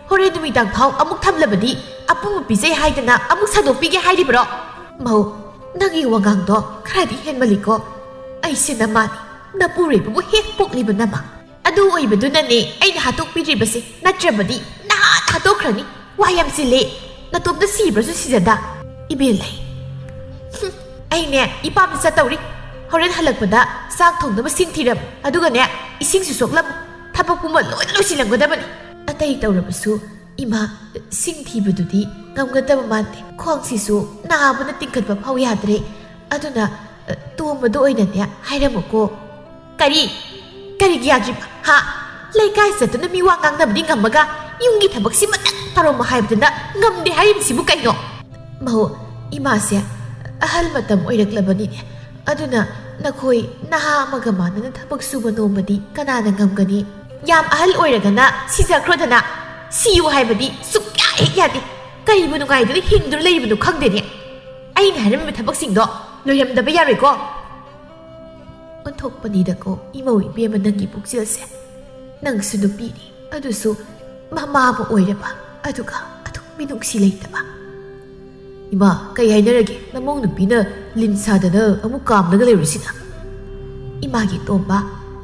ꯍꯣꯔꯦꯟ ꯅꯨꯃꯤꯗꯥꯡ ꯐꯥꯎ ꯑꯃꯨꯛ ꯊꯝꯂꯕꯗꯤ ꯑꯄꯨꯝꯕ ꯄꯤꯖꯩ ꯍꯥꯏꯗꯅ ꯑꯃꯨꯛ ꯁꯟꯗꯣꯛꯄꯤꯒꯦ ꯍꯥꯏꯔꯤꯕ꯭ꯔꯣ?" "ꯃꯧ, ꯅꯪꯒꯤ ꯋꯥꯉꯥꯡꯗꯣ ꯈꯔꯗꯤ ꯍꯦꯟꯃꯜꯂꯤꯀꯣ꯫ ꯑꯩꯁꯦ ꯅꯃꯥꯅꯤ, ꯅꯄꯨꯔꯣꯏꯕꯕꯨ ꯍꯦꯛ ꯄꯣꯛꯂꯤꯕ ꯅꯃꯥ꯫ ꯑꯗꯨ ꯑꯣꯏꯕꯗꯨꯅꯅꯦ ꯑꯩꯅ ꯍꯥꯠꯇꯣꯛꯄꯤꯗ꯭ꯔꯤꯕꯁꯦ, ꯅꯠꯇ꯭ꯔꯕꯗꯤ ꯅꯍꯥꯟ ꯍꯥꯠꯇꯣꯛꯈ꯭ꯔꯅꯤ꯫ ꯋꯥ ꯌꯥꯝ ꯆꯤꯜꯂꯦ꯫ ꯅꯇꯣꯝꯇ ꯁꯤꯕ꯭ꯔꯁꯨ ꯁꯤꯖꯗ, ꯏꯕꯦꯜꯂꯩ꯫" "ꯍꯨꯝ, ꯑꯩꯅꯦ ꯏꯄꯥꯝꯗ ꯆꯠꯇꯧꯔꯤ꯫ ꯍꯣꯔꯦꯟ ꯍꯜꯂꯛꯄꯗ ꯆꯥꯛ ꯊꯣꯡꯅꯕ ꯁꯤꯡ ꯊꯤꯔꯝꯃꯨ, ꯑꯗꯨꯒꯅꯦ ꯏꯁꯤꯡꯁꯨ ꯁꯣꯛꯂꯝꯃꯨ꯫ ꯊꯕꯛ ꯄꯨꯝꯕ ꯂꯣꯏꯅ ꯂꯣꯏꯁꯤꯜꯂꯝꯒꯗꯕꯅꯤ꯫" ꯑꯇꯩ ꯇꯧꯔꯕꯁꯨ ꯏꯃꯥ ꯁꯤꯡ ꯊꯤꯕꯗꯨꯗꯤ ꯉꯝꯒꯗꯕ ꯃꯥꯟꯗꯦ꯫ ꯈ꯭ꯋꯥꯡꯁꯤꯁꯨ ꯅꯥꯕꯅ ꯇꯤꯡꯈꯠꯄ ꯐꯥꯎ ꯌꯥꯗ꯭ꯔꯦ꯫ ꯑꯗꯨꯅ, ꯑ, ꯇꯣꯝꯕꯗ ꯑꯣꯏꯅꯅꯦ ꯍꯥꯏꯔꯝꯃꯨꯀꯣ꯫ "ꯀꯔꯤ? ꯀꯔꯤꯒꯤ ꯌꯥꯗ꯭ꯔꯤꯕ? ꯍꯥ? ꯂꯩꯀꯥꯏ ꯆꯠꯇꯨꯅ ꯃꯤ ꯋꯥ ꯉꯥꯡꯅꯕꯗꯤ ꯉꯝꯃꯒ ꯌꯨꯝꯒꯤ ꯊꯕꯛꯁꯤꯃꯇꯪ ꯇꯧꯔꯝꯃꯣ ꯍꯥꯏꯕꯗꯨꯅ ꯉꯝꯗꯦ ꯍꯥꯏꯔꯤꯕꯁꯤꯕꯨ ꯀꯩꯅꯣ?" "ꯃꯧ, ꯏꯃꯥꯁꯦ ꯑꯍꯜ ꯃꯇꯝ ꯑꯣꯏꯔꯛꯂꯕꯅꯤꯅꯦ꯫ ꯑꯗꯨꯅ ꯅꯈꯣꯏ ꯅꯍꯥ ꯑꯃꯒ ꯃꯥꯟꯅꯅ ꯊꯕꯛ ꯁꯨꯕ ꯅꯣꯝꯕꯗꯤ ꯀꯅꯥꯅ ꯉꯝꯒꯅꯤ? ꯌꯥꯝ ꯑꯍꯜ ꯑꯣꯏꯔꯒꯅ ꯁꯤꯖꯈ꯭ꯔꯣꯗꯅ꯫ ꯁꯤꯌꯨ ꯍꯥꯏꯕꯗꯤ ꯁꯨꯛꯌꯥ ꯍꯦꯛ ꯌꯥꯗꯦ꯫ ꯀꯔꯤꯕꯨ ꯅꯨꯡꯉꯥꯏꯗꯨꯅ ꯍꯤꯡꯗꯨꯅ ꯂꯩꯔꯤꯕꯅꯣ ꯈꯪꯗꯦꯅꯦ꯫ ꯑꯩꯅ ꯍꯥꯏꯔꯝꯃꯤꯕ ꯊꯕꯛꯁꯤꯡꯗꯣ ꯂꯣꯏꯔꯝꯗꯕ ꯌꯥꯔꯣꯏꯀꯣ꯫" "ꯑꯣꯟꯊꯣꯛꯄꯅꯤꯗꯀꯣ ꯏꯃꯧ ꯏꯕꯦꯝꯃ ꯅꯪꯒꯤ ꯄꯨꯛꯆꯦꯜꯁꯦ꯫ ꯅꯪꯁꯨ ꯅꯨꯄꯤꯅꯤ, ꯑꯗꯨꯁꯨ ꯃꯃꯥ ꯑꯃ ꯑꯣꯏꯔꯕ, ꯑꯗꯨꯒ ꯑꯗꯨꯛ ꯃꯤꯅꯨꯡꯁꯤ ꯂꯩꯇꯕ꯫" "ꯏꯃꯥ, ꯀꯩ ꯍꯥꯏꯅꯔꯒꯦ? ꯅꯃꯧ ꯅꯨꯄꯤꯅ ꯂꯤꯟ ꯁꯥꯗꯅ ꯑꯃꯨꯛ ꯀꯥꯝꯂꯒ ꯂꯩꯔꯨꯁꯤꯅ꯫" "ꯏꯃꯥꯒꯤ ꯇꯣꯝꯕ,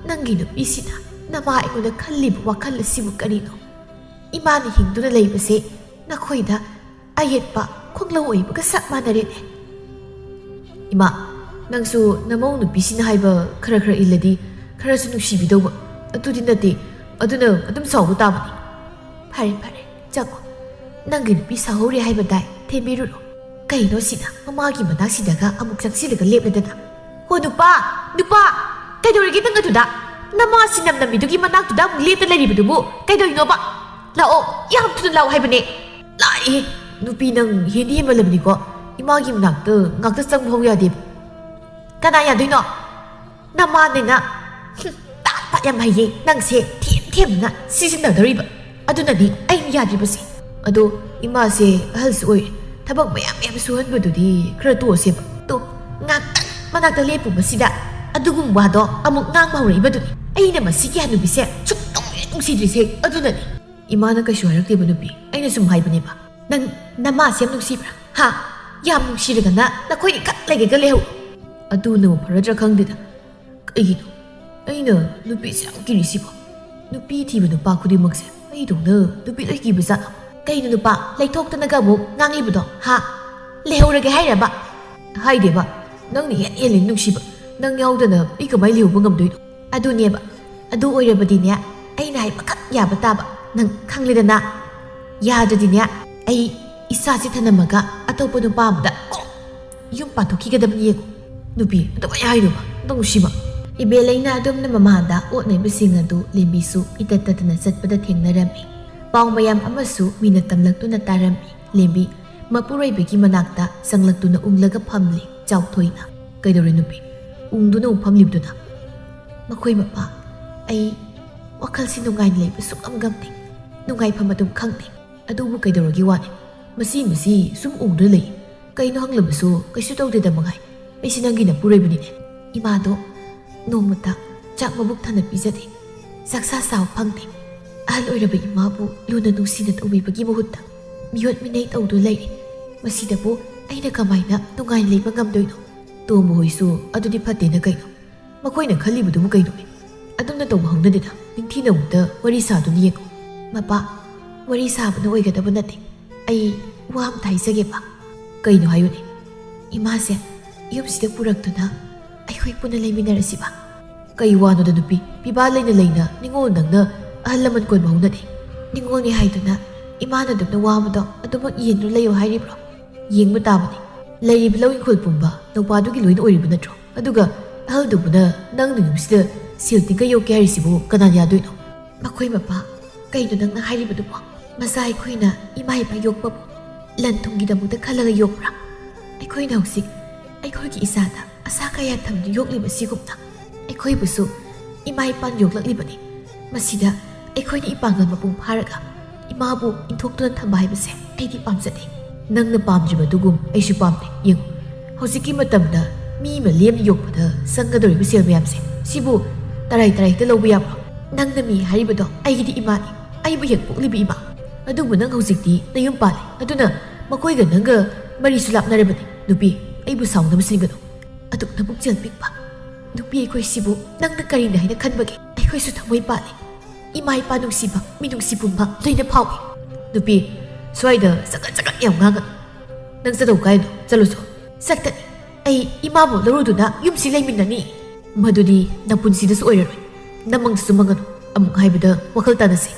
ꯅꯪꯒꯤ ꯅꯨꯄꯤꯁꯤꯅ ꯅꯃꯥ ꯑꯩꯉꯣꯟꯗ ꯈꯜꯂꯤꯕ ꯋꯥꯈꯜ ꯑꯁꯤꯕꯨ ꯀꯔꯤꯅꯣ? ꯏꯃꯥꯅ ꯍꯤꯡꯗꯨꯅ ꯂꯩꯕꯁꯦ ꯅꯈꯣꯏꯗ ꯑꯌꯦꯠꯄ ꯈꯣꯡꯂꯧ ꯑꯣꯏꯕꯒ ꯆꯞ ꯃꯥꯟꯅꯔꯦꯅꯦ꯫" "ꯏꯃꯥ, ꯅꯪꯁꯨ ꯅꯃꯧ ꯅꯨꯄꯤꯁꯤꯅ ꯍꯥꯏꯕ ꯈꯔ ꯈꯔ ꯏꯜꯂꯗꯤ ꯈꯔꯁꯨ ꯅꯨꯡꯁꯤꯕꯤꯗꯧꯕ꯫ ꯑꯗꯨꯗꯤ ꯅꯠꯇꯦ, ꯑꯗꯨꯅ ꯑꯗꯨꯝ ꯁꯥꯎꯕ ꯇꯥꯕꯅꯤ꯫ ꯐꯔꯦ, ꯐꯔꯦ, ꯆꯪꯉꯣ꯫ ꯅꯪꯒꯤ ꯅꯨꯄꯤ ꯁꯥꯎꯍꯧꯔꯦ ꯍꯥꯏꯕ ꯇꯥꯏ, ꯊꯦꯝꯕꯤꯔꯨꯔꯣ꯫ ꯀꯩꯅꯣ ꯁꯤꯅ ꯃꯃꯥꯒꯤ ꯃꯅꯥꯛꯁꯤꯗꯒ ꯑꯃꯨꯛ ꯆꯪꯁꯤꯜꯂꯒ ꯂꯦꯞꯂꯗꯅ? "ꯍꯣ ꯅꯨꯄꯥ, ꯅꯨꯄꯥ, ꯀꯩꯗꯧꯔꯒꯦ ꯅꯪ ꯑꯗꯨꯗ? ꯅꯃꯥ ꯁꯤꯅꯝ ꯅꯝꯃꯤꯗꯨꯒꯤ ꯃꯅꯥꯛꯇꯨꯗ ꯑꯃꯨꯛ ꯂꯦꯞꯇ ꯂꯩꯔꯤꯕꯗꯨꯕꯨ ꯀꯩꯗꯧꯔꯤꯅꯣꯕ? ꯂꯥꯛꯑꯣ, ꯌꯥꯝ ꯊꯨꯅ ꯂꯥꯛꯑꯣ ꯍꯥꯏꯕꯅꯦ!" "ꯂꯥꯛꯑꯦ, ꯅꯨꯄꯤ ꯅꯪ ꯍꯦꯟꯗꯤ ꯍꯦꯟꯃꯜꯂꯕꯅꯤꯀꯣ꯫ ꯏꯃꯥꯒꯤ ꯃꯅꯥꯛꯇ ꯉꯥꯛꯇ ꯆꯪꯕ ꯐꯥꯎ ꯌꯥꯗꯦꯕ꯫ ꯀꯅꯥ ꯌꯥꯗꯣꯏꯅꯣ? ꯅꯃꯥꯅꯤꯅ꯫ ꯍꯨꯝ, ꯇꯥꯠ ꯄꯥꯠ ꯌꯥꯝ ꯍꯩꯌꯦ ꯅꯪꯁꯦ, ꯊꯦꯝ ꯊꯦꯝꯗꯅ ꯁꯤꯖꯤꯟꯅꯗꯧꯔꯤꯕ꯫ ꯑꯗꯨꯅꯅꯤ ꯑꯩꯅ ꯌꯥꯗ꯭ꯔꯤꯕꯁꯦ꯫ ꯑꯗꯣ ꯏꯃꯥꯁꯦ ꯑꯍꯜꯁꯨ ꯑꯣꯏꯔꯦ, ꯊꯕꯛ ꯃꯌꯥꯝ ꯃꯌꯥꯝ ꯁꯨꯍꯟꯕꯗꯨꯗꯤ ꯈꯔ ꯇꯣꯛꯑꯁꯦꯕ꯫ ꯇꯣ, ꯉꯥꯛꯇꯪ ꯃꯅꯥꯛꯇ ꯂꯦꯞꯄꯨꯕꯁꯤꯗ ꯑꯗꯨꯒꯨꯝꯕ ꯋꯥꯗꯣ ꯑꯃꯨꯛ ꯉꯥꯡꯕ ꯍꯧꯔꯛꯏꯕꯗꯨꯅꯤ꯫ ꯑꯩꯅ ꯃꯁꯤꯒꯤ ꯍꯅꯨꯕꯤꯁꯦ ꯁꯨꯛꯅꯨꯡ ꯍꯦꯛ ꯅꯨꯡꯁꯤꯗ꯭ꯔꯤꯁꯦ ꯑꯗꯨꯅꯅꯤ꯫ ꯏꯃꯥꯅ ꯀꯩꯁꯨ ꯍꯥꯏꯔꯛꯇꯦꯕ ꯅꯨꯄꯤ, ꯑꯩꯅ ꯁꯨꯝ ꯍꯥꯏꯕꯅꯦꯕ꯫ ꯅꯪ ꯅꯃꯥꯁꯦ ꯌꯥꯝ ꯅꯨꯡꯁꯤꯕ꯭ꯔꯥ? ꯍꯥ? ꯌꯥꯝ ꯅꯨꯡꯁꯤꯔꯒꯅ ꯅꯈꯣꯏꯅꯤ ꯈꯛ ꯂꯩꯒꯦꯒ ꯂꯩꯍꯧ꯫ ꯑꯗꯨꯅꯕꯨ ꯐꯔꯗ꯭ꯔꯥ ꯈꯪꯗꯦꯗ꯫ ꯀꯩꯒꯤꯅꯣ ꯑꯩꯅ ꯅꯨꯄꯤꯁꯦ ꯌꯥꯝ ꯀꯤꯔꯤꯁꯤꯕꯣ? ꯅꯨꯄꯤ ꯊꯤꯕ ꯅꯨꯄꯥ ꯈꯨꯗꯤꯡꯃꯛꯁꯦ ꯑꯩꯗꯧꯅ ꯅꯨꯄꯤ ꯂꯣꯏ ꯀꯤꯕ ꯖꯥꯠꯂꯣ? ꯀꯩꯅꯣ ꯅꯨꯄꯥ, ꯂꯩꯊꯣꯛꯇꯅꯒ ꯑꯃꯨꯛ ꯉꯥꯡꯂꯤꯕꯗꯣ, ꯍꯥ? ꯂꯩꯍꯧꯔꯒꯦ ꯍꯥꯏꯔꯕ? ꯍꯥꯏꯗꯦꯕ, ꯅꯪꯅ ꯍꯦꯟ ꯍꯦꯜꯂꯦ ꯅꯨꯡꯁꯤꯕ꯫ ꯅꯪ ꯌꯥꯎꯗꯅ ꯑꯩ ꯀꯃꯥꯏ ꯂꯩꯍꯧꯕ ꯉꯝꯗꯣꯏꯅꯣ? ꯑꯗꯨꯅꯦꯕ꯫ ꯑꯗꯨ ꯑꯣꯏꯔꯕꯗꯤꯅꯦ, ꯑꯩꯅ ꯍꯥꯏꯕꯈꯛ ꯌꯥꯕ ꯇꯥꯕ꯫ ꯅꯪ ꯈꯪꯂꯦꯗꯅ? ꯌꯥꯗ꯭ꯔꯗꯤꯅꯦ, ꯑꯩ ꯏꯆꯥꯁꯤ ꯊꯅꯝꯃꯒ ꯑꯇꯣꯞꯄ ꯅꯨꯄꯥ ꯑꯃꯗ ꯀꯣꯛ ꯌꯨꯝ ꯄꯥꯟꯊꯣꯛꯈꯤꯒꯗꯕꯅꯤ ꯌꯦꯡꯉꯨ꯫ ꯅꯨꯄꯤ, ꯑꯗꯨꯃꯥꯏ ꯍꯥꯏꯅꯨꯕ, ꯅꯪ ꯅꯨꯡꯁꯤꯕ꯫ ꯏꯕꯦꯂꯩꯅ ꯑꯗꯨꯝꯅ ꯃꯃꯥꯟꯗ ꯑꯣꯠ ꯅꯩꯕꯁꯤꯡ ꯑꯗꯨ ꯂꯦꯝꯕꯤꯁꯨ ꯏꯇꯠ ꯇꯠꯇꯅ ꯆꯠꯄꯗ ꯊꯦꯡꯅꯔꯝꯃꯤ꯫ ꯄꯥꯎ ꯃꯌꯥꯝ ꯑꯃꯁꯨ ꯃꯤꯅ ꯇꯝꯂꯛꯇꯨꯅ ꯇꯥꯔꯝꯃꯤ꯫ ꯂꯦꯝꯕꯤ ꯃꯄꯨꯔꯣꯏꯕꯒꯤ ꯃꯅꯥꯛꯇ ꯆꯪꯂꯛꯇꯨꯅ ꯎꯪꯂꯒ ꯐꯝꯂꯤ ꯆꯥꯎꯊꯣꯏꯅ꯫ "ꯀꯩꯗꯧꯔꯦ ꯅꯨꯄꯤ? ꯎꯪꯗꯨꯅ ꯑꯃꯨꯛ ꯐꯝꯂꯤꯕꯗꯨꯅ?" "ꯃꯈꯣꯏ ꯃꯄꯥ, ꯑꯩ ꯋꯥꯈꯜꯁꯤ ꯅꯨꯡꯉꯥꯏꯅ ꯂꯩꯕ ꯁꯨꯛꯉꯝ ꯉꯝꯗꯦ꯫ ꯅꯨꯡꯉꯥꯏꯐꯝ ꯑꯗꯨꯝ ꯈꯪꯗꯦ꯫ ꯑꯗꯨꯕꯨ ꯀꯩꯗꯧꯔꯒꯦ ꯋꯥꯅꯤ? ꯃꯁꯤ, ꯃꯁꯤ ꯁꯨꯝ ꯎꯪꯗꯨꯅ ꯂꯩ꯫ ꯀꯩꯅꯣ ꯍꯪꯂꯕꯁꯨ ꯀꯩꯁꯨ ꯇꯧꯗꯦꯗ ꯃꯉꯥꯏ꯫ ꯑꯩꯁꯤ ꯅꯪꯒꯤ ꯅꯄꯨꯔꯣꯏꯕꯅꯤꯅꯦ꯫ ꯏꯃꯥꯗꯣ ꯅꯣꯡꯃꯇ ꯆꯥꯛ ꯃꯕꯨꯛ ꯊꯟꯅ ꯄꯤꯖꯗꯦ꯫ ꯆꯥꯛꯁꯥ ꯆꯥꯕ ꯐꯪꯗꯦ꯫ ꯑꯍꯜ ꯑꯣꯏꯔꯕ ꯏꯃꯥꯕꯨ ꯂꯨꯅ ꯅꯨꯡꯁꯤꯅ ꯇꯧꯕꯤꯕꯒꯤ ꯃꯍꯨꯠꯇ ꯃꯤꯑꯣꯠ ꯃꯤꯅꯩ ꯇꯧꯗꯨꯅ ꯂꯩꯔꯦ꯫ ꯃꯁꯤꯗꯕꯨ ꯑꯩꯅ ꯀꯃꯥꯏꯅ ꯅꯨꯡꯉꯥꯏꯅ ꯂꯩꯕ ꯉꯝꯗꯣꯏꯅꯣ?" ꯇꯣꯝꯕ ꯍꯣꯏꯁꯨ ꯑꯗꯨꯗꯤ ꯐꯠꯇꯦꯅ ꯀꯩꯅꯣ? ꯃꯈꯣꯏꯅ ꯈꯜꯂꯤꯕꯗꯨꯕꯨ ꯀꯩꯅꯣ? ꯑꯗꯨꯝꯅ ꯇꯧꯕ ꯍꯧꯅꯗꯦꯗ꯫ ꯅꯤꯡꯊꯤꯅ ꯑꯃꯨꯛꯇ ꯋꯥꯔꯤ ꯁꯥꯗꯨꯅ ꯌꯦꯡꯉꯨ꯫ "ꯃꯄꯥ, ꯋꯥꯔꯤ ꯁꯥꯕꯅ ꯑꯣꯏꯒꯗꯕ ꯅꯠꯇꯦ꯫ ꯑꯩ ꯋꯥ ꯑꯝꯇ ꯍꯥꯏꯖꯒꯦꯕ꯫" "ꯀꯩꯅꯣ ꯍꯥꯏꯌꯨꯅꯦ?" "ꯏꯃꯥꯁꯦ ꯌꯨꯝꯁꯤꯗ ꯄꯨꯔꯛꯇꯨꯅ ꯑꯩꯈꯣꯏ ꯄꯨꯟꯅ ꯂꯩꯃꯤꯟꯅꯔꯁꯤꯕ?" "ꯀꯩ ꯋꯥꯅꯣꯗ ꯅꯨꯄꯤ? ꯄꯤꯕꯥ ꯂꯩꯅ ꯂꯩꯅ ꯅꯤꯉꯣꯜ ꯅꯪꯅ ꯑꯍꯜ ꯂꯃꯟ ꯀꯣꯟꯕ ꯍꯧꯅꯗꯦ꯫ ꯅꯤꯉꯣꯜꯅꯤ ꯍꯥꯏꯗꯨꯅ ꯏꯃꯥꯅ ꯑꯗꯨꯝꯅ ꯋꯥꯕꯗꯣ ꯑꯗꯨꯃꯛ ꯌꯦꯡꯗꯨꯅ ꯂꯩꯌꯨ ꯍꯥꯏꯔꯤꯕ꯭ꯔꯣ? ꯌꯦꯡꯕ ꯇꯥꯕꯅꯤ꯫ ꯂꯩꯔꯤꯕ ꯂꯧ ꯏꯪꯈꯣꯜ ꯄꯨꯝꯕ ꯅꯧꯄꯥꯗꯨꯒꯤ ꯂꯣꯏꯅ ꯑꯣꯏꯔꯤꯕ ꯅꯠꯇ꯭ꯔꯣ? ꯑꯗꯨꯒ ꯑꯍꯜꯗꯨꯕꯨꯅ ꯅꯪꯅ ꯌꯨꯝꯁꯤꯗ ꯁꯦꯜ ꯇꯤꯡꯒ ꯌꯣꯛꯀꯦ ꯍꯥꯏꯔꯤꯁꯤꯕꯨ ꯀꯅꯥꯅ ꯌꯥꯗꯣꯏꯅꯣ? ꯃꯈꯣꯏ ꯃꯄꯥ, ꯀꯩꯅꯣ ꯅꯪꯅ ꯍꯥꯏꯔꯤꯕꯗꯨꯕꯣ? ꯃꯆꯥ ꯑꯩꯈꯣꯏꯅ ꯏꯃꯥ ꯏꯄꯥ ꯌꯣꯛꯄꯕꯨ ꯂꯟ ꯊꯨꯝꯒꯤꯗꯃꯛꯇ ꯈꯜꯂꯒ ꯌꯣꯛꯄ꯭ꯔꯥ? ꯑꯩꯈꯣꯏꯅ ꯍꯧꯖꯤꯛ ꯑꯩꯈꯣꯏꯒꯤ ꯏꯆꯥꯗ ꯑꯁꯥ ꯀꯌꯥ ꯊꯝꯗꯨꯅ ꯌꯣꯛꯂꯤꯕ ꯑꯁꯤꯒꯨꯝꯅ ꯑꯩꯈꯣꯏꯕꯨꯁꯨ ꯏꯃꯥ ꯏꯄꯥꯅ ꯌꯣꯛꯂꯛꯂꯤꯕꯅꯤ꯫ ꯃꯁꯤꯗ ꯑꯩꯈꯣꯏꯅ ꯏꯄꯥꯡꯒꯜ ꯃꯄꯨꯡ ꯐꯥꯔꯒ ꯏꯃꯥꯕꯨ ꯏꯟꯊꯣꯛꯇꯨꯅ ꯊꯝꯕ ꯍꯥꯏꯕꯁꯦ ꯑꯩꯗꯤ ꯄꯥꯝꯖꯗꯦ꯫ ꯅꯪꯅ ꯄꯥꯝꯗ꯭ꯔꯤꯕꯗꯨꯒꯨꯝ ꯑꯩꯁꯨ ꯄꯥꯝꯗꯦ꯫ ꯌꯦꯡꯉꯨ, ꯍꯧꯖꯤꯛꯀꯤ ꯃꯇꯝꯗ ꯃꯤ ꯑꯃ ꯂꯦꯝꯅ ꯌꯣꯛꯄꯗ ꯆꯪꯒꯗꯧꯔꯤꯕ ꯁꯦꯜ ꯃꯌꯥꯝꯁꯦ, ꯁꯤꯕꯨ ꯇꯔꯥꯏ ꯇꯔꯥꯏ ꯍꯦꯛꯇ ꯂꯧꯕ ꯌꯥꯕ꯭ꯔꯣ? ꯅꯪꯅ ꯃꯤ ꯍꯥꯏꯔꯤꯕꯗꯣ ꯑꯩꯒꯤꯗꯤ ꯏꯃꯥꯅꯤ, ꯑꯩꯕꯨ ꯍꯦꯛ ꯄꯣꯛꯂꯤꯕ ꯏꯃꯥ꯫ ꯑꯗꯨꯕꯨ ꯅꯪ ꯍꯧꯖꯤꯛꯇꯤ ꯅꯌꯨꯝ ꯄꯥꯜꯂꯦ, ꯑꯗꯨꯅ ꯃꯈꯣꯏꯒ ꯅꯪꯒ ꯃꯔꯤꯁꯨ ꯂꯥꯞꯅꯔꯕꯅꯤ꯫ ꯅꯨꯄꯤ, ꯑꯩꯕꯨ ꯁꯥꯎꯅꯕ ꯁꯤꯟꯒꯅꯨ꯫ ꯑꯗꯨꯛ ꯅꯕꯨꯛꯆꯦꯜ ꯄꯤꯛꯄ ꯅꯨꯄꯤ ꯑꯩꯈꯣꯏꯁꯤꯕꯨ ꯅꯪꯅ ꯀꯔꯤꯅꯤ ꯍꯥꯏꯅ ꯈꯟꯕꯒꯦ? ꯑꯩꯈꯣꯏꯁꯨ ꯊꯃꯣꯏ ꯄꯥꯜꯂꯤ, ꯏꯃꯥ ꯏꯄꯥ ꯅꯨꯡꯁꯤꯕ, ꯃꯤꯅꯨꯡꯁꯤ ꯄꯨꯝꯕ ꯂꯣꯏꯅ ꯐꯥꯎꯏ꯫ ꯅꯨꯄꯤ, ꯁ꯭ꯋꯥꯏꯗ ꯆꯒꯠ ꯆꯒꯠ ꯌꯥꯝ ꯉꯥꯡꯒꯅꯨ꯫ ꯅꯪ ꯆꯠꯇꯧ ꯀꯥꯏꯅꯣ? ꯆꯠꯂꯨꯁꯣ꯫ ꯆꯠꯀꯅꯤ꯫ ꯑꯩ ꯏꯃꯥꯕꯨ ꯂꯧꯔꯨꯗꯨꯅ ꯌꯨꯝꯁꯤ ꯂꯩꯃꯤꯟꯅꯅꯤ꯫ ꯃꯗꯨꯗꯤ ꯅꯄꯨꯟꯁꯤꯗꯁꯨ ꯑꯣꯏꯔꯔꯣꯏ꯫ ꯅꯃꯪꯗꯁꯨ ꯃꯪꯒꯅꯨ꯫ ꯑꯃꯨꯛ ꯍꯥꯏꯕꯗ ꯋꯥꯈꯜ ꯇꯥꯅꯁꯤ꯫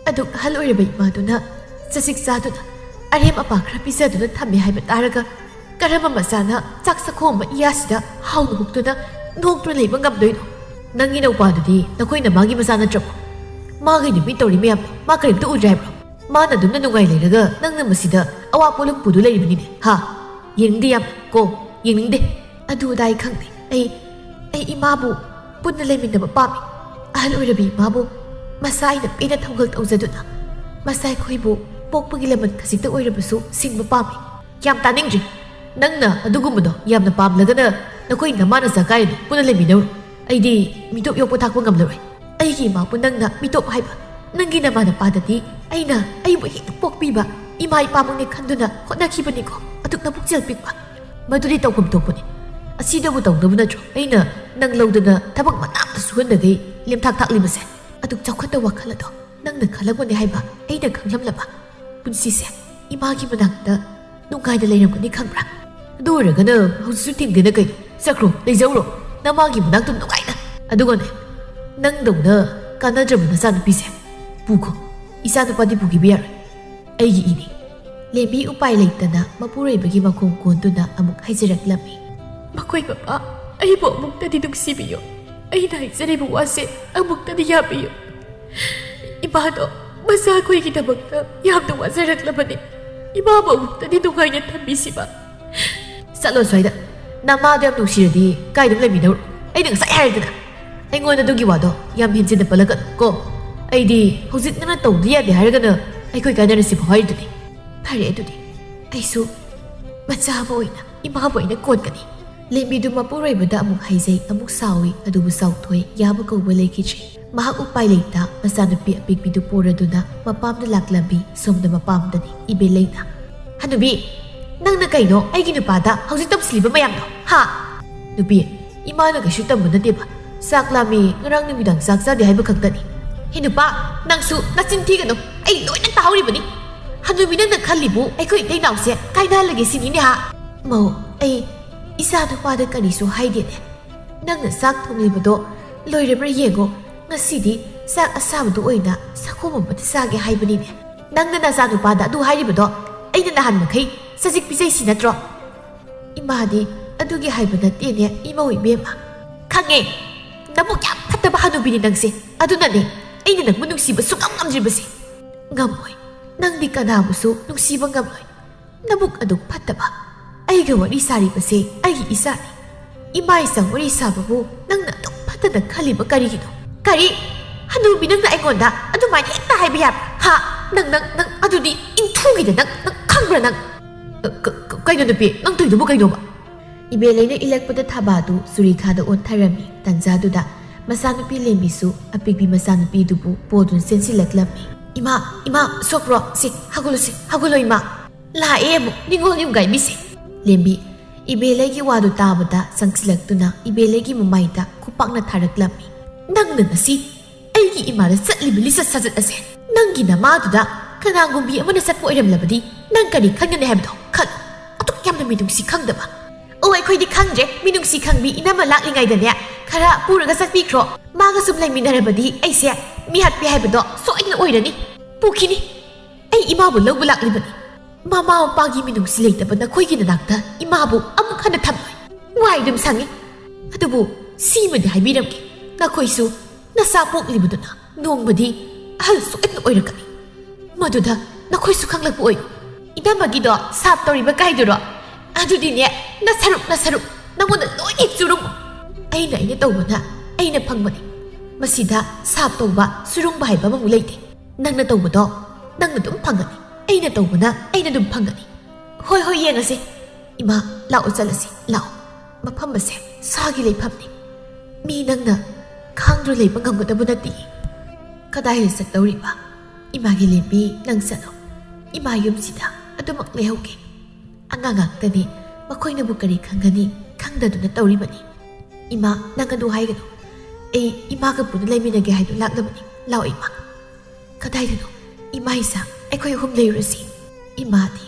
ꯑꯗꯨꯛ ꯑꯍꯜ ꯑꯣꯏꯔꯕ ꯏꯃꯥꯗꯨꯅ ꯆꯖꯤꯛ ꯆꯥꯗꯨꯅ ꯑꯔꯦꯝ ꯑꯄꯥ ꯈꯔ ꯄꯤꯖꯗꯨꯅ ꯊꯝꯃꯦ ꯍꯥꯏꯕ ꯇꯥꯔꯒ ꯀꯔꯝꯕ ꯃꯆꯥꯅ ꯆꯥꯛ ꯆꯥꯛꯈꯣꯝ ꯑꯃ ꯏꯌꯥꯁꯤꯗ ꯍꯥꯎꯅ ꯍꯨꯛꯇꯨꯅ ꯅꯣꯛꯇꯨꯅ ꯂꯩꯕ ꯉꯝꯗꯣꯏꯅꯣ? ꯅꯪꯒꯤ ꯅꯧꯄꯥꯗꯨꯗꯤ ꯅꯈꯣꯏ ꯅꯃꯥꯒꯤ ꯃꯆꯥ ꯅꯠꯇ꯭ꯔꯕꯣ? ꯃꯥꯒꯤ ꯅꯨꯄꯤ ꯇꯧꯔꯤ ꯃꯌꯥꯝꯗꯣ ꯃꯥ ꯀꯔꯤꯝꯇ ꯎꯗ꯭ꯔꯦ ꯍꯥꯏꯕ꯭ꯔꯣ? ꯃꯥꯅ ꯑꯗꯨꯝꯅ ꯅꯨꯡꯉꯥꯏ ꯂꯩꯔꯒ ꯅꯪꯅ ꯃꯁꯤꯗ ꯑꯋꯥ ꯄꯣꯠꯂꯨꯝ ꯄꯨꯗꯨ ꯂꯩꯔꯤꯕꯅꯤꯅꯦ, ꯍꯥ? ꯌꯦꯡꯅꯤꯡꯗꯦ ꯌꯥꯝ ꯀꯣ, ꯌꯦꯡꯅꯤꯡꯗꯦ꯫ ꯑꯗꯨ ꯑꯗꯥ ꯑꯩ ꯈꯪꯗꯦ꯫ ꯑꯩ, ꯑꯩ ꯏꯃꯥꯕꯨ ꯄꯨꯟꯅ ꯂꯩꯃꯤꯟꯅꯕ ꯄꯥꯝꯃꯤ꯫ ꯑꯍꯜ ꯑꯣꯏꯔꯕꯤ ꯏꯃꯥꯕꯨ ꯃꯁꯥ ꯑꯩꯅ ꯄꯦꯟꯅ ꯊꯧꯒꯜ ꯇꯧꯖꯗꯨꯅ ꯃꯁꯥ ꯑꯩꯈꯣꯏꯕꯨ ꯄꯣꯛꯄꯒꯤ ꯂꯃꯟ ꯈꯖꯤꯛꯇ ꯑꯣꯏꯔꯕꯁꯨ ꯁꯤꯡꯕ ꯄꯥꯝꯃꯤ꯫ ꯌꯥꯝ ꯇꯥꯅꯤꯡꯗ꯭ꯔꯤ꯫ ꯅꯪꯅ ꯑꯗꯨꯒꯨꯝꯕꯗꯣ ꯌꯥꯝꯅ ꯄꯥꯝꯂꯒꯅ ꯅꯈꯣꯏ ꯅꯃꯥ ꯅꯆꯥ ꯀꯥꯏꯔꯅꯨ, ꯄꯨꯟꯅ ꯂꯩꯃꯤꯟꯅꯧꯔꯣ꯫ ꯑꯩꯗꯤ ꯃꯤꯇꯣꯞ ꯌꯣꯛꯄ ꯊꯥꯛꯄ ꯉꯝꯂꯔꯣꯏ꯫ ꯑꯩꯒꯤ ꯏꯃꯥꯕꯨ ꯅꯪꯅ ꯃꯤꯇꯣꯞ ꯍꯥꯏꯕ? ꯅꯪꯒꯤ ꯅꯃꯥ ꯅꯄꯥꯗꯗꯤ ꯑꯩꯅ ꯑꯩꯕꯨ ꯍꯦꯛ ꯄꯣꯛꯄꯤꯕ ꯏꯃꯥ ꯏꯄꯥꯃꯛꯅꯤ ꯈꯟꯗꯨꯅ ꯍꯣꯠꯅꯈꯤꯕꯅꯤꯀꯣ꯫ ꯑꯗꯨꯛ ꯅꯕꯨꯛꯆꯦꯜ ꯄꯤꯛꯄ꯫ ꯃꯗꯨꯗꯤ ꯇꯧꯐꯝ ꯊꯣꯛꯄꯅꯤ꯫ ꯑꯁꯤꯗꯕꯨ ꯇꯧꯅꯕ ꯅꯠꯇ꯭ꯔꯣ ꯑꯩꯅ ꯅꯪ ꯂꯧꯗꯅ ꯊꯕꯛ ꯃꯅꯥ ꯑꯃꯇ ꯁꯨꯍꯟꯗꯈꯩ ꯂꯦꯝꯊꯥꯛ ꯊꯥꯛꯂꯤꯕꯁꯦ? ꯑꯗꯨꯛ ꯆꯥꯎꯈꯠꯇ ꯋꯥꯈꯜ ꯑꯗꯣ ꯅꯪꯅ ꯈꯜꯂꯝꯒꯅꯤ ꯍꯥꯏꯕ ꯑꯩꯅ ꯈꯪꯂꯝꯂꯕ? ꯄꯨꯟꯁꯤꯁꯦ ꯏꯃꯥꯒꯤ ꯃꯅꯥꯛꯇ ꯅꯨꯡꯉꯥꯏꯅ ꯂꯩꯔꯝꯒꯅꯤ ꯈꯪꯕ꯭ꯔꯥ? ꯑꯗꯨ ꯑꯣꯏꯔꯒꯅ ꯍꯧꯖꯤꯛꯁꯨ ꯊꯤꯡꯗꯦꯅ ꯀꯩꯅꯣ? ꯆꯠꯈ꯭ꯔꯣ, ꯂꯩꯖꯧꯔꯣ ꯅꯃꯥꯒꯤ ꯃꯅꯥꯛꯇ ꯅꯨꯡꯉꯥꯏꯅ꯫ ꯑꯗꯨꯒꯅꯦ, ꯅꯪꯗꯧꯅ ꯀꯥꯟꯅꯗ꯭ꯔꯕ ꯅꯆꯥꯅꯨꯄꯤꯁꯦ "ꯄꯨꯈꯣ, ꯏꯆꯥꯅꯨꯄꯥꯗꯤ ꯄꯨꯈꯤꯕ ꯌꯥꯔꯣꯏ, ꯑꯩꯒꯤ ꯏꯅꯤ꯫" ꯂꯦꯝꯕꯤ ꯎꯄꯥꯏ ꯂꯩꯇꯅ ꯃꯄꯨꯔꯣꯏꯕꯒꯤ ꯃꯈꯣꯡ ꯀꯣꯟꯗꯨꯅ ꯑꯃꯨꯛ ꯍꯥꯏꯖꯔꯛꯂꯝꯃꯤ꯫ "ꯃꯈꯣꯏ ꯃꯄꯥ, ꯑꯩꯕꯨ ꯑꯃꯨꯛꯇꯗꯤ ꯅꯨꯡꯁꯤꯕꯤꯌꯨ꯫ ꯑꯩꯅ ꯍꯥꯏꯖꯔꯤꯕ ꯋꯥꯁꯦ ꯑꯃꯨꯛꯇꯗꯤ ꯌꯥꯕꯤꯌꯨ꯫ ꯏꯃꯥꯗꯣ ꯃꯆꯥꯈꯣꯏꯒꯤꯗꯃꯛꯇ ꯌꯥꯝꯅ ꯋꯥꯖꯔꯛꯂꯕꯅꯤ꯫ ꯏꯃꯥꯕꯨ ꯑꯃꯨꯛꯇꯗꯤ ꯅꯨꯡꯉꯥꯏꯅ ꯊꯝꯕꯤꯁꯤꯕ꯫" "ꯆꯠꯂꯣ ꯁ꯭ꯋꯥꯏꯗ꯫ ꯅꯃꯥꯗꯣ ꯌꯥꯝ ꯅꯨꯡꯁꯤꯔꯗꯤ ꯀꯥꯏꯗ ꯑꯗꯨꯝ ꯂꯩꯃꯤꯟꯅꯧꯔꯣ꯫ ꯑꯩꯅ ꯉꯁꯥꯏ ꯍꯥꯏꯔꯗꯅ꯫ ꯑꯩꯉꯣꯟꯗ ꯑꯗꯨꯒꯤ ꯋꯥꯗꯣ ꯌꯥꯝ ꯍꯦꯟꯖꯤꯟꯅ ꯄꯜꯂꯛꯀꯅꯨ ꯀꯣ꯫ ꯑꯩꯗꯤ ꯍꯧꯖꯤꯛ ꯅꯪꯅ ꯇꯧꯗ ꯌꯥꯗꯦ ꯍꯥꯏꯔꯒꯅ ꯑꯩꯈꯣꯏ ꯀꯥꯏꯅꯔꯁꯤ ꯐꯥꯎ ꯍꯥꯏꯔꯤꯗꯨꯅꯤ꯫" "ꯐꯔꯦ ꯑꯗꯨꯗꯤ, ꯑꯩꯁꯨ ꯃꯆꯥ ꯑꯃ ꯑꯣꯏꯅ ꯏꯃꯥꯕꯨ ꯑꯩꯅ ꯀꯣꯟꯒꯅꯤ꯫" ꯂꯦꯝꯕꯤꯗꯨ ꯃꯄꯨꯔꯣꯏꯕꯗ ꯑꯃꯨꯛ ꯍꯥꯏꯖꯩ, ꯑꯃꯨꯛ ꯁꯥꯎꯏ, ꯑꯗꯨꯕꯨ ꯁꯥꯎꯊꯣꯏ ꯌꯥꯕ ꯀꯧꯕ ꯂꯩꯈꯤꯗ꯭ꯔꯦ꯫ ꯃꯍꯥꯛ ꯎꯄꯥꯏ ꯂꯩꯇ ꯃꯆꯥꯅꯨꯄꯤ ꯑꯄꯤꯛꯄꯤꯗꯨ ꯄꯣꯔꯗꯨꯅ ꯃꯄꯥꯝꯗ ꯂꯥꯛꯂꯝꯃꯤ꯫ ꯁꯣꯝꯗ ꯃꯄꯥꯝꯗꯅꯤ ꯏꯕꯦꯂꯩꯅ꯫ "ꯍꯅꯨꯕꯤ, ꯅꯪꯅ ꯀꯩꯅꯣ ꯑꯩꯒꯤ ꯅꯨꯄꯥꯗ ꯍꯧꯖꯤꯛ ꯇꯝꯁꯤꯜꯂꯤꯕ ꯃꯌꯥꯝꯗꯣ, ꯍꯥ?" "ꯅꯨꯄꯤ, ꯏꯃꯥꯅ ꯀꯩꯁꯨ ꯇꯝꯕ ꯅꯠꯇꯦꯕ꯫ ꯆꯥꯛ ꯂꯥꯝꯃꯤ, ꯉꯔꯥꯡ ꯅꯨꯃꯤꯗꯥꯡ ꯆꯥꯛ ꯆꯥꯗꯦ ꯍꯥꯏꯕ ꯈꯛꯇꯅꯤ꯫" "ꯍꯦ ꯅꯨꯄꯥ, ꯅꯪꯁꯨ ꯅꯆꯤꯟ ꯊꯤꯒꯅꯨ꯫ ꯑꯩ ꯂꯣꯏꯅ ꯇꯥꯍꯧꯔꯤꯕꯅꯤ꯫ ꯍꯅꯨꯕꯤ, ꯅꯪꯅ ꯈꯜꯂꯤꯕꯨ ꯑꯩꯈꯣꯏ ꯏꯇꯩ ꯏꯅꯥꯎꯁꯦ ꯀꯥꯏꯅꯍꯜꯂꯒꯦ ꯁꯤꯅꯤꯅꯦ, ꯍꯥ?" "ꯃꯧ, ꯑꯩ ꯏꯆꯥ ꯅꯨꯄꯥꯗ ꯀꯔꯤꯁꯨ ꯍꯥꯏꯗꯦꯅꯦ꯫ ꯅꯪꯅ ꯆꯥꯛ ꯊꯣꯡꯂꯤꯕꯗꯣ ꯂꯣꯏꯔꯕ꯭ꯔꯥ ꯌꯦꯡꯉꯣ꯫ ꯉꯁꯤꯗꯤ ꯆꯥꯛ ꯑꯁꯥꯕꯗꯨ ꯑꯣꯏꯅ ꯁꯪꯒꯣꯝ ꯑꯃꯇ ꯆꯥꯒꯦ ꯍꯥꯏꯕꯅꯤꯅꯦ꯫ ꯅꯪꯅ ꯅꯆꯥꯅꯨꯄꯥꯗ ꯑꯗꯨ ꯍꯥꯏꯔꯤꯕꯗꯣ ꯑꯩꯅ ꯅꯍꯥꯟ ꯃꯈꯩ ꯆꯖꯤꯛ ꯄꯤꯖꯩꯁꯤ ꯅꯠꯇ꯭ꯔꯣ?" "ꯏꯃꯥꯗꯤ ꯑꯗꯨꯒꯤ ꯍꯥꯏꯕ ꯅꯠꯇꯦꯅꯦ, ꯏꯃꯧ ꯏꯕꯦꯝꯃ꯫" "ꯈꯪꯉꯦ, ꯅꯕꯨꯛ ꯌꯥꯝ ꯐꯠꯇꯕ ꯍꯅꯨꯕꯤꯅꯤ ꯅꯪꯁꯦ꯫ ꯑꯗꯨꯅꯅꯦ ꯑꯩꯅ ꯅꯪꯕꯨ ꯅꯨꯡꯁꯤꯕ ꯁꯨꯡꯉꯝ ꯉꯝꯗ꯭ꯔꯤꯕꯁꯦ꯫" "ꯉꯝꯃꯣꯏ, ꯅꯪꯗꯤ ꯀꯅꯥꯕꯨꯁꯨ ꯅꯨꯡꯁꯤꯕ ꯉꯝꯂꯣꯏ꯫ ꯅꯕꯨꯛ ꯑꯗꯨꯛ ꯐꯠꯇꯕ꯫ ꯑꯩꯒ ꯋꯥꯔꯤ ꯁꯥꯔꯤꯕꯁꯦ ꯑꯩꯒꯤ ꯏꯆꯥꯅꯤ꯫ ꯏꯃꯥ ꯏꯆꯥ ꯋꯥꯔꯤ ꯁꯥꯕꯕꯨ ꯅꯪꯅ ꯑꯗꯨꯛ ꯐꯠꯇꯅ ꯈꯜꯂꯤꯕ ꯀꯔꯤꯒꯤꯅꯣ?" "ꯀꯔꯤ? ꯍꯅꯨꯕꯤ, ꯅꯪꯅ ꯑꯩꯉꯣꯟꯗ ꯑꯗꯨꯃꯥꯏꯅ ꯍꯦꯛꯇ ꯍꯥꯏꯕ ꯌꯥꯕ꯭ꯔꯥ? ꯍꯥ? ꯅꯪ, ꯅꯪ, ꯅꯪ ꯑꯗꯨꯗꯤ ꯏꯟꯊꯨꯒꯤꯗ ꯅꯪ, ꯅꯪ ꯈꯪꯕ꯭ꯔꯥ ꯅꯪ?" "ꯀ-, ꯀ-, ꯀꯩꯅꯣ ꯅꯨꯄꯤ, ꯅꯪ ꯇꯧꯔꯤꯗꯨꯕꯨ ꯀꯩꯅꯣꯕ?" ꯏꯕꯦꯂꯩꯅ ꯏꯜꯂꯛꯄꯗ ꯊꯥꯕꯥꯗꯨ ꯆꯨꯔꯤꯈꯥꯗ ꯑꯣꯟꯊꯔꯝꯃꯤ꯫ ꯇꯟꯖꯥꯗꯨꯗ ꯃꯆꯥꯅꯨꯄꯤ ꯂꯦꯝꯕꯤꯁꯨ ꯑꯄꯤꯛꯄꯤ ꯃꯆꯥꯅꯨꯄꯤꯗꯨꯕꯨ ꯄꯣꯗꯨꯅ ꯆꯦꯟꯁꯤꯜꯂꯛꯂꯝꯃꯤ꯫ "ꯏꯃꯥ, ꯏꯃꯥ, ꯁꯣꯛꯄ꯭ꯔꯣ? ꯁꯦ, ꯍꯧꯒꯠꯂꯨꯁꯦ, ꯍꯧꯒꯠꯂꯣ ꯏꯃꯥ꯫ ꯂꯥꯛꯑꯦ ꯑꯃꯨꯛ ꯅꯤꯡꯉꯣꯜ ꯌꯨꯝꯒꯥꯏꯕꯤꯁꯦ꯫" ꯂꯦꯝꯕꯤ ꯏꯕꯦꯂꯩꯒꯤ ꯋꯥꯗꯨ ꯇꯥꯕꯗ ꯆꯪꯁꯤꯜꯂꯛꯇꯨꯅ ꯏꯕꯦꯂꯩꯒꯤ ꯃꯃꯥꯏꯗ ꯈꯨꯄꯥꯛꯅ ꯊꯥꯔꯛꯂꯝꯃꯤ꯫ "ꯅꯪꯅ ꯉꯁꯤ ꯑꯩꯒꯤ ꯏꯃꯥꯗ ꯆꯠꯂꯤꯕ ꯂꯤꯆꯠ ꯁꯥꯖꯠ ꯑꯁꯦ, ꯅꯪꯒꯤ ꯅꯃꯥꯗꯨꯗ ꯀꯅꯥꯒꯨꯝꯕꯤ ꯑꯃꯅ ꯆꯠꯄ ꯑꯣꯏꯔꯝꯂꯕꯗꯤ ꯅꯪ ꯀꯔꯤ ꯈꯟꯒꯅꯤ ꯍꯥꯏꯕꯗꯣ ꯈꯜꯂꯨ꯫ ꯑꯗꯨꯛ ꯌꯥꯝꯅ ꯃꯤꯅꯨꯡꯁꯤ ꯈꯪꯗꯕ꯫" "ꯑꯣ, ꯑꯩꯈꯣꯏꯗꯤ ꯈꯪꯗ꯭ꯔꯦ, ꯃꯤꯅꯨꯡꯁꯤ ꯈꯪꯕꯤ ꯏꯅꯝꯃ ꯂꯥꯛꯂꯤꯉꯩꯗꯅꯦ ꯈꯔ ꯄꯨꯔꯒ ꯆꯠꯄꯤꯈ꯭ꯔꯣ꯫ ꯃꯥꯒ ꯁꯨꯝ ꯂꯩꯃꯤꯟꯅꯔꯕꯗꯤ ꯑꯩꯁꯦ ꯃꯤꯍꯥꯠꯄꯤ ꯍꯥꯏꯕꯗꯣ ꯁꯣꯏꯗꯅ ꯑꯣꯏꯔꯅꯤ꯫ ꯄꯨꯈꯤꯅꯤ꯫ ꯑꯩ ꯏꯃꯥꯕꯨ ꯂꯧꯕ ꯂꯥꯛꯂꯤꯕꯅꯤ꯫ ꯃꯃꯥ ꯃꯄꯥꯒꯤ ꯃꯤꯅꯨꯡꯁꯤ ꯂꯩꯇꯕ ꯅꯈꯣꯏꯒꯤ ꯅꯅꯥꯛꯇ ꯏꯃꯥꯕꯨ ꯑꯃꯨꯛ ꯍꯟꯅ ꯊꯝꯂꯣꯏ꯫ ꯋꯥꯏ ꯑꯗꯨꯝ ꯁꯪꯉꯤ꯫ ꯑꯗꯨꯕꯨ ꯁꯤꯃꯗꯤ ꯍꯥꯏꯕꯤꯔꯝꯒꯦ, ꯅꯈꯣꯏꯁꯨ ꯅꯆꯥ ꯄꯣꯛꯂꯤꯕꯗꯨꯅ ꯅꯣꯡꯃꯗꯤ ꯑꯍꯜ ꯁꯣꯏꯗꯅ ꯑꯣꯏꯔꯛꯀꯅꯤ꯫ ꯃꯗꯨꯗ ꯅꯈꯣꯏꯁꯨ ꯈꯪꯂꯛꯄ ꯑꯣꯏꯌꯨ꯫ ꯏꯅꯝꯃꯒꯤꯗꯣ ꯁꯥꯞ ꯇꯧꯔꯤꯕ ꯀꯥꯏꯗꯨꯔꯣ? ꯑꯗꯨꯗꯤꯅꯦ, ꯅꯁꯔꯨꯛ ꯅꯁꯔꯨꯛ ꯅꯪꯉꯣꯟꯗ ꯂꯣꯏ ꯍꯦꯛ ꯆꯨꯔꯨꯝꯃꯣ꯫ ꯑꯩꯅ ꯑꯩꯅ ꯇꯧꯕꯅ ꯑꯩꯅ ꯐꯪꯕꯅꯤ꯫ ꯃꯁꯤꯗ ꯁꯥꯞ ꯇꯧꯕ ꯁꯨꯔꯨꯡꯕ ꯍꯥꯏꯕ ꯑꯃꯃꯨꯛ ꯂꯩꯇꯦ꯫ ꯅꯪꯅ ꯇꯧꯕꯗꯣ ꯅꯪꯅ ꯑꯗꯨꯝ ꯐꯪꯒꯅꯤ꯫ ꯑꯩꯅ ꯇꯧꯕꯅ ꯑꯩꯅ ꯑꯗꯨꯝ ꯐꯪꯒꯅꯤ꯫ ꯍꯣꯏ ꯍꯣꯏ, ꯌꯦꯡꯉꯁꯤ꯫ ꯏꯃꯥ, ꯂꯥꯛꯑꯣ, ꯆꯠꯂꯁꯤ ꯂꯥꯛꯑꯣ꯫ ꯃꯐꯝ ꯑꯁꯦ ꯁꯥꯒꯤ ꯂꯩꯐꯝꯅꯤ꯫ ꯃꯤ ꯅꯪꯅ ꯈꯥꯡꯗꯨꯅ ꯂꯩꯕ ꯉꯝꯒꯗꯕ ꯅꯠꯇꯦ꯫ ꯀꯗꯥꯏꯗ ꯆꯠꯇꯧꯔꯤꯕ? ꯏꯃꯥꯒꯤ ꯂꯦꯝꯕꯤ, ꯅꯪ ꯆꯠꯂꯣ꯫ ꯏꯃꯥ ꯌꯨꯝꯁꯤꯗ ꯑꯗꯨꯃꯛ ꯂꯩꯍꯧꯒꯦ꯫ ꯑꯉꯥꯡ ꯉꯥꯛꯇꯅꯤ, ꯃꯈꯣꯏꯅꯕꯨ ꯀꯔꯤ ꯈꯪꯒꯅꯤ? ꯈꯪꯗꯗꯨꯅ ꯇꯧꯔꯤꯕꯅꯤ꯫ ꯏꯃꯥ, ꯅꯪ ꯑꯗꯨ ꯍꯥꯏꯒꯅꯨ꯫ ꯑꯩ ꯏꯃꯥꯒ ꯄꯨꯟꯅ ꯂꯩꯃꯤꯟꯅꯒꯦ ꯍꯥꯏꯗꯨ ꯂꯥꯛꯂꯕꯅꯤ꯫ ꯂꯥꯛꯑꯣ ꯏꯃꯥ꯫ ꯀꯗꯥꯏꯗꯅꯣ? ꯏꯃꯥ ꯏꯆꯥ, ꯑꯩꯈꯣꯏ ꯑꯍꯨꯝ ꯂꯩꯔꯨꯔꯁꯤ꯫ ꯏꯃꯥꯗꯤ